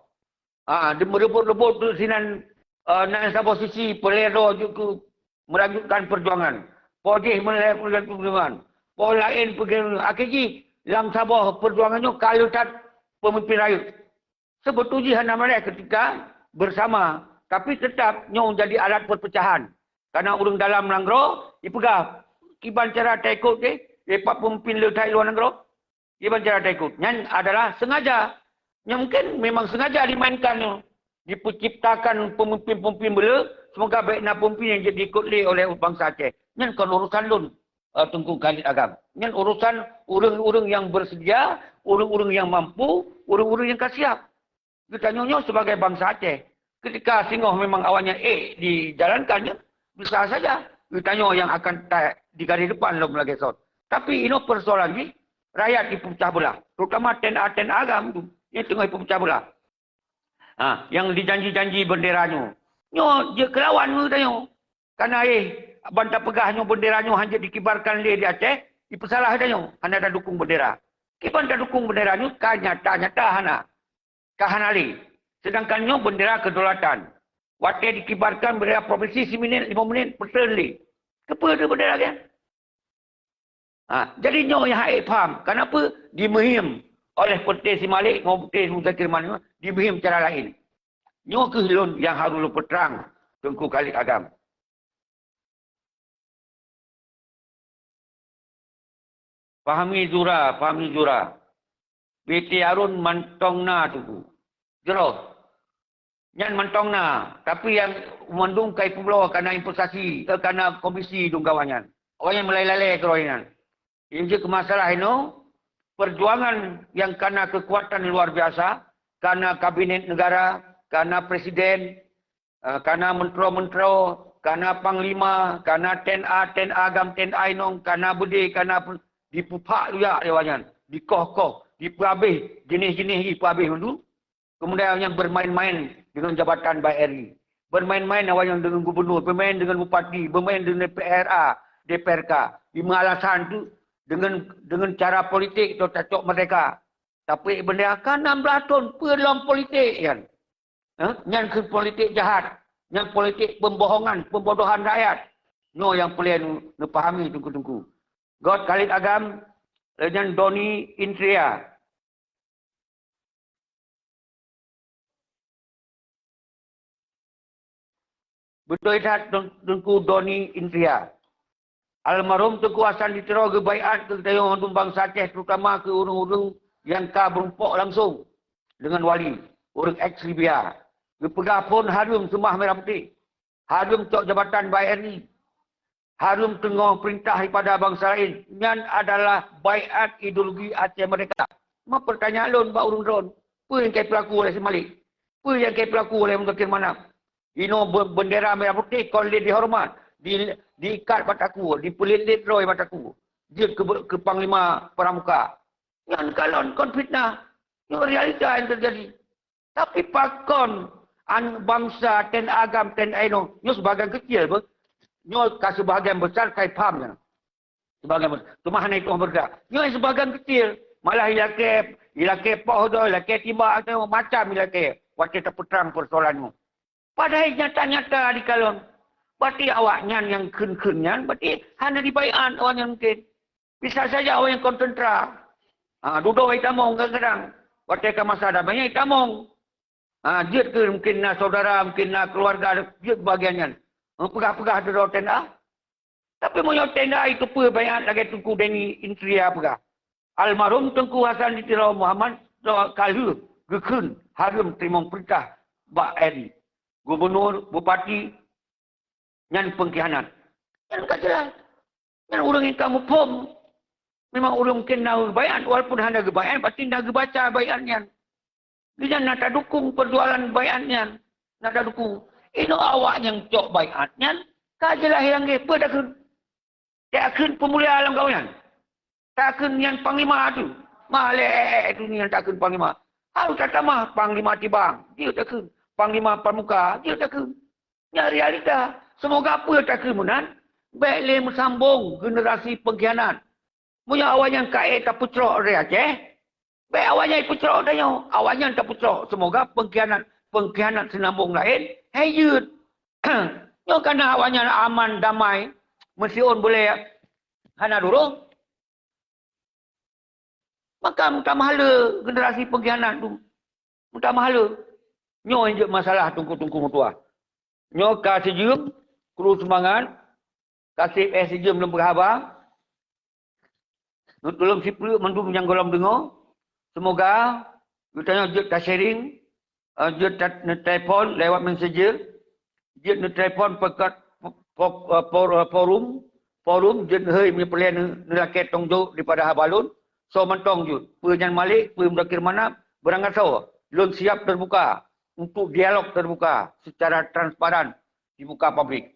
Ah, di meureubot-reubot tu sinan, eh, nan saboh sisi peureulèe droe jeuet keu meulanjutkan peujuangan. Po jih meulahé peujuangan, po laén peujuangan. Akhé jih lam saboh peujuangan nyoe ka le that peumimpin rayeuk. Seubeutôi jih hana malèe keutika bersama, tapi teutap nyoe jadi alat peupecahan. Karena ureueng dalam nanggroe jipeugah, "Kiban cara taikot deh, leupah peumimpin le that luwa nanggroe?" Kiban cara taikot. Nyan adalah sengaja. Nyan mungkin memang sengaja dimainkan nyoe. Dipeuciptakan peumimpin-peumimpin beuleu Semoga bèk na peumimpin nyang jeuet diikot lé oleh bansa Aceh. Nyan kon urusan lôn, eh, Teungku Khalid Agam. Nyan urusan ureueng-ureueng nyang beuseudia, ureueng-ureueng nyang mampu, ureueng-ureueng nyang ka siap. Geutanyoe nyoe sebagai bansa Aceh, ketika singoh memang awaknyan ék dijalankan, nyan bisa saja geutanyoe nyang akan ta-, di garis depan lom lagèe sot. Tapi inoe persoalan jih, rakyat jipeucah beulah, terutama TNA, TNA Agam tu, nyang teungoh jipeucah beulah. Ha, nyang dijanji-janji bendera nyoe, nyoe jeuet keu lawan geutanyoe. Kana éh, ban tapeugah nyoe bendera nyoe hana jeuet dikibarkan lé di Aceh, jipeusalah geutanyoe, hana tadukong bendera. Kiban tadukong bendera nyoe ka nyata-nyata hana. Ka hana lé. Sedangkan nyoe bendera kedaulatan. Watèe dikibarkan bendera provinsi siminit, lima minit, peuteun lé. Keupeue teuh bendera nyan? Ha, jadi nyoe nyang hana paham. Kenapa dimeuhim oleh Peuté Si Malik ngon Peuté Muzakir Manaf, dimeuhim cara laén? Nyoe kheueh lôn nyang harôh lôn peutrang, Teungku Khalid Agam. Fahmi Zura, Fahmi Zura. B T Harun mantong na, Teungku. Jroh. Nyan mantong na, tapi nyang mandum ka ipeubloe kana investasi, eh, kana komisi dum awaknyan. Awaknyan meulai-lalai keudroe nyan. Nyang jeuet keu masalah inoe, perjuangan nyang kana keukuatan luar biasa, kana kabinet negara, kana presiden, eh, kana mentro-mentro, kana panglima, kana TNA, TNA Agam, TNA inong, kana beudé, kana pe-, dipeuphak luyak lé awaknyan, dikoh-koh, dipeuhabéh, jeunéh-jeunéh jipeuhabéh mandum. Kemudian awaknyan bermain-main dengan jabatan baik hari. Bermain-main awaknyan dengan gubernur, bermain dengan bupati, bermain dengan D P R A, D P R K. Di alasan tu dengan, dengan cara politik tu tacok merdeka. Tapi bendera ka enam belas thon, peue lom politik nyan? Eh? Nyan keuh politik jahat. Nyan politik pembohongan, pembodohan rakyat. Nyoe nyang peureulèe nu-, neupahami Teungku-teungku. Göt Khalid Agam, lé nyan Doni Indria. Beutôi that Teung-, Teungku Doni Indria. Almarhum Teungku Hasan di Tiro geubaiat keu geutanyoe mandum bansa Aceh, terutama keu ureueng-ureueng nyang ka meurumpok langsong deungon wali, ureueng eks Libya. Geupeugah phon hareuem seumah merah putéh. Hareuem cok jabatan baik hari. Hareuem teungoh peurintah daripada bansa laén. Nyan adalah baiat ideologi Aceh Merdeka. Ma peurtanyaan lôn bak ureueng droen, peue nyang ka jipeulaku oleh si Malik? Peue nyang ka jipeulaku oleh Muzakir Manaf? Inoe be-, bendera merah putéh kon lé dihoreumat, di-, diikat bak takue, dipeulet-let droe bak takue. Jeuet keu, keu panglima pramuka. Nyan kalon kon fitnah. Nyoe realita nyang teujadi. Tapi pakon aneuk bansa TNA Agam, TNA inong, nyoe seubagian keucil beuh. Nyoe ka seubagian besar ka ipham nyan. Seubagian besar. Teuma hana itueng beureudah. Nyoe seubagian keucil. Malah ilakèe, ilakèe poh droe, ilakèe timbak, macam ilakèe. Watèe tapeutrang peursoalan nyoe. Padahai nyata-nyata dikalon. Berarti awaknyan nyang kheun-kheun nyan, berarti hana dibaiat awaknyan mungken. Bisa saja awaknyan kon teuntra. Ha, dudoe itamong kadang-kadang. Watèe ka masa damai nyan itamong. Ha, jeuet keu mungken na saudara, mungken na keluarga, jeuet bagian nyan. Ha, peugah-peugah dudoe tenda. Tapi meunyoe tenda itu peue baiat lagèe Teungku Deni Indria peugah. Almarhum Teungku Hasan di Tiro Muhammad ka lheueh geukheun hareuem teurimong peurintah bak N I. Gubernur, bupati, nyan pengkhianat. Nyan ka jelas. Nyan ureueng nyang ka muphom. Memang ureueng mungken na geubaiat, walaupun hana geubaiat, pasti na geubaca baiat nyan. Di nyan na tadukung perjuangan baiat nyan. Na tadukung. Inoe awak nyang cok baiat nyan, ka jeulaih nyang gét peue takheun. Takheun peumulia lam kawan nyan. Takheun nyan panglima tu. Malèe tu nyan takheun panglima. Harôh tatamah panglima tibang. Jeuet takheun. Panglima pramuka. Jeuet takheun. Nyan realita. Semoga peue takheun meunan, bèk lé meusambong generasi pengkhianat. Meunyoe awaknyan ka ék tapeucrok dari Aceh, bèk awaknyan peucrok tanyoe, awaknyan tapeucrok. Semoga pengkhianat, pengkhianat seunambong laén hai jeuet. Nyoe kana awaknyan aman damai, meusiôn bulèe hana duroh. Maka meutamah le generasi pengkhianat tu. Meutamah le. Nyoe jeuet masalah teungku-teungku meutuah. Nyoe ka sijeuem, kru seumangat, ka sép éh sijeuem lôn peugah haba. Neutulông sipeuleuek mandum nyang gohlom deungoe. Semoga geutanyoe jeuet ta-sharing, eh, jeuet ta-, neutelepon lewat messenger. Jeuet neutelepon peukat po-, po-, eh, por-, eh, forum, forum jeuet neuhôi meunyoe peureulée neu-, neulakée tong jaweueb daripada haba lôn, soe mantong jeuet. Peue Nyan Malik, peue Mudakir Manaf, beurangkasoe. Lôn siap teubuka untuk dialog teubuka secara transparan di muka publik.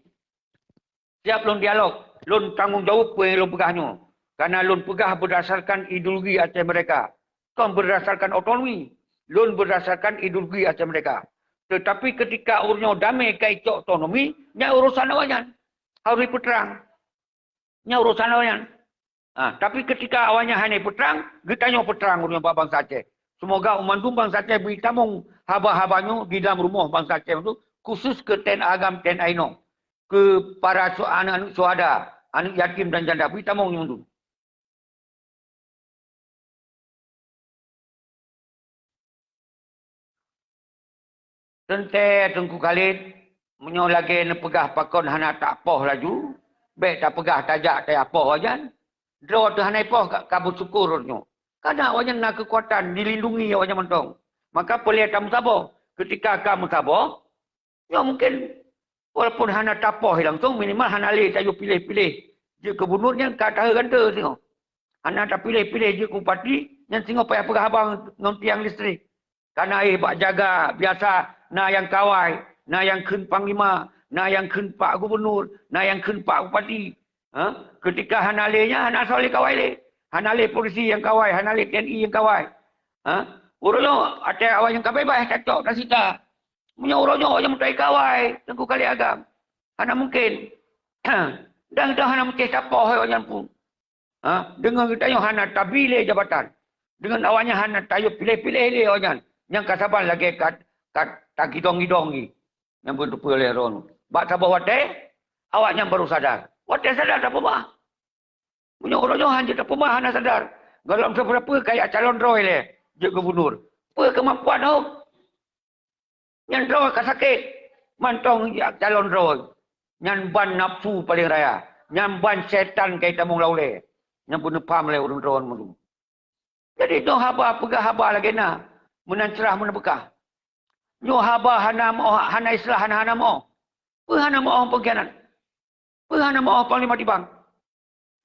Siap lôn dialog, lôn tanggong jaweueb peue nyang lôn peugah nyoe. Karena lôn peugah berdasarkan ideologi Aceh Merdeka. Kon berdasarkan otonomi, lôn berdasarkan ideologi Aceh Merdeka. Tetapi ketika uroe nyoe damé ka icok otonomi, nyan urusan awaknyan. Harus dipeutrang. Nyan urusan awaknyan. Ha, tapi ketika awaknyan hana peutrang, geutanyoe peutrang uroe nyoe bak bansa Aceh. Semoga mandum bansa Aceh bri tamong haba-haba nyoe di dalam rumoh bansa Aceh tu, khusus keu T N A Agam, T N A inong, keu para su-, aneuk-aneuk syuhada, aneuk yatim dan janda, bri tamong nyoe mandum. Teuntée Teungku Khalid, meunyoe lagée neupeugah pakon hana tapoh laju, bék tapeugah tajak tapoh awaknyan. Droe teuh hana ipoh ka, ka beusyukur nyoe. Karena awaknyan na keukuatan, dilindungi awaknyan mantong. Maka peureulée tameusaboh. Ketika ka meusaboh, nyoe mungkin walaupun hana tapoh langsung, minimal hana lé tayue piléh-piléh jeuet gubunur nyan ka tahe gante singoh. Hana tapiléh-piléh jeuet bupati, nyan singoh payah peugah haba ngon tiang listrik. Kana éh bak jaga, biasa na nyang kawai, na nyang kheun panglima, na nyang kheun pak gubunur, na nyang kheun pak bupati. Ha? Ketika hana lé nyan, hana soe lé kawai lé. Hana lé polisi nyang kawai, hana lé T N I nyang kawai. Ha? Uroe nyoe, watée awaknyan ka beubaih, tacok, tasita. Meunyoe uroe nyoe awaknyan meutai kawai, Teungku Khalid Agam, hana mungkin. Dan, dan hana mungkin tapoh awaknyan pun. Ha? Deungon geutanyoe hana tabi lé jabatan. Deungon awaknyan hana tayue piléh-piléh lé awaknyan. Nyang ka saban lagée ka, ka tagidong-gidong jih. Nyang beuteupeue lé droeneuh. Bak saboh watée, awaknyan baru sadar. Watée sadar tapeumah. Meunyoe uroe nyoe hana tapeumah, hana sadar. Gohlom sapeue-sapeue kaya calon droe lé jeuet gubunur. Peue keumampuan hom? Nyan droe ka sakét, mantong jak calon droe. Nyan ban nafsu paleng raya. Nyan ban setan ka jitamong lam ulée. Nyang beuneupham lé ureuëng droe meunurot. Jadi nyoe haba peugah haba lagée na, meunan ceurah meunan beukah. Nyoe haba hana meuoh, hana istilah hana, hana meuoh. Peue hana meuoh pengkhianat? Peue hana meuoh Panglima Tibang?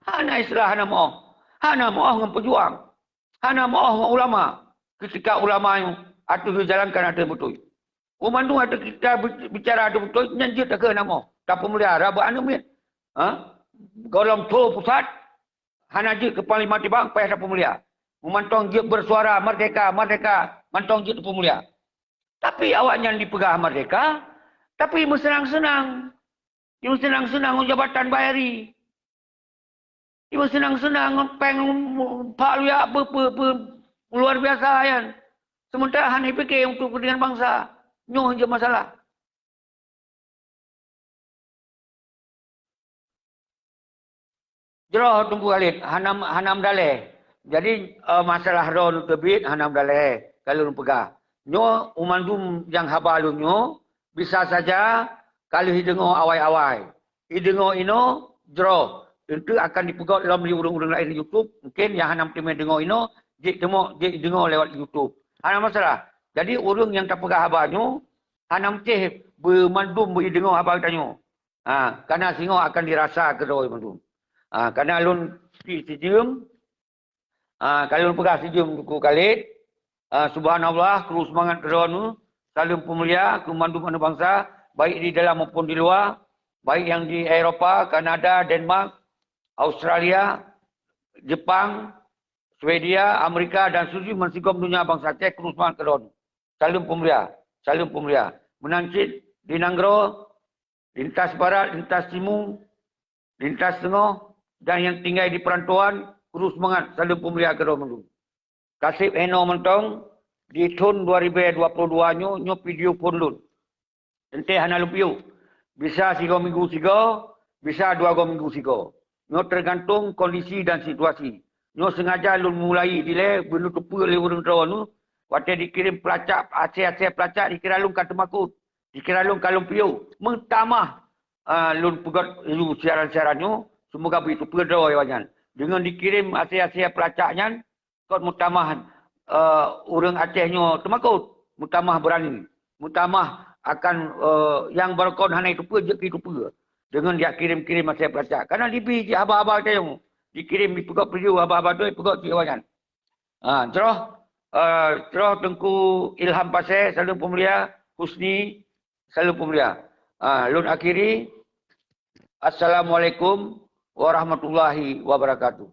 Hana istilah hana meuoh. Hana meuoh ngon peujuang. Hana meuoh ngon ulama. Ketika ulama nyoe ateueh jalankan ateueh beutôi. Umandum ateueh kita bi-, bicara ateueh beutôi, nyan jeuet takeu hana meuoh. Tapeumulia rabat aneuk miet. Ha? Gohlom tho pusat, hana jeuet keu Panglima Tibang, payah tapeumulia. Mantong jeuet bersuara merdeka, merdeka, mantong jeuet tapeumulia. Tapi awaknyan dipeugah merdeka, tapi meuseunang-seunang. Meuseunang-seunang ngon jabatan Bayari. Meuseunang-seunang ngon péng Pak Luyak, peu, peu, peu, luar biasa nyan. Sementara hana jipike untuk kepentingan bangsa. Nyoe je masalah. Jroh Teungku Khalid, hana, hana meudalée. Jadi, eh, masalah droeneuh teubiet hana meudalée, ka lôn peugah. Nyoe umandum nyang haba lôn nyoe, bisa saja ka lheueh jideungoe awai-awai. Jideungoe inoe, jroh. Teuntu akan jipeugét lom lé ureuëng-ureuëng laén di YouTube. Mungkin nyang hana meuteumé deungoe inoe, jeuet teumok, jeuet jideungoe lewat YouTube. Hana masalah. Jadi, ureuëng nyang tapeugah haba nyoe, hana meucéh beumandum beujideungoe haba geutanyoe. Ha, kana singoh akan dirasa keudroe mandum. Ha, kana lôn pi sijeuem, ha, ka lôn peugah sijeuem Teungku Khalid. Ha, subhanallah, kru seumangat keudroe nyoe. Saleuem peumulia keu mandum aneuk bansa, baik di dalam maupun di luwa, baik nyang di Eropa, Kanada, Denmark, Australia, Jepang, Swedia, Amerika, dan seluruh meusigom donya bansa Aceh, kru seumangat keudroe nyoe. Saleuem peumulia, saleuem peumulia. Meunan cit di nanggroe, lintas barat, lintas timu, lintas teungoh, dan nyang tinggai di peurantauan, kru seumangat, saleuem peumulia keudroe mandum. Kaseb hinoe mantong, di thon dua ribée dua ploh dua nyoe, nyoe video phon lôn. Teuntée hana lôn piôh. Bisa sigoe minggu sigoe, bisa dua goe minggu sigoe. Nyoe teugantung kondisi dan situasi. Nyoe seungaja lôn mulai dilée beuneuteupeu lé ureuëng droeneuh, watée jikirém peulacak, asée-asée peulacak jikira lôn ka teumakot. Jikira lôn ka lôn piôh. Meutamah, a, lôn peugét laju siaran-siaran nyoe, seumoga beuteupeue droe awaknyan. Deungon jikirém asée-asée peulacak nyan, kon meutamah, eh, ureuëng Aceh nyoe teumakot, meutamah beurani. meutamah akan, eh, nyang barokon hana jiteupeue, jeuet jiteupeue. Deungon jak kirém-kirém asai peuracak. Karena leubeh jih haba-haba teuh nyang jikirém, jipeugöt peue haba-haba tu, jipeugöt cit awaknyan. Ha, troh, eh, troh Teungku Ilham Pasé, saleuem peumulia, Husni, saleuem peumulia. Ha, lôn akhiri. Assalamualaikum warahmatullahi wabarakatuh.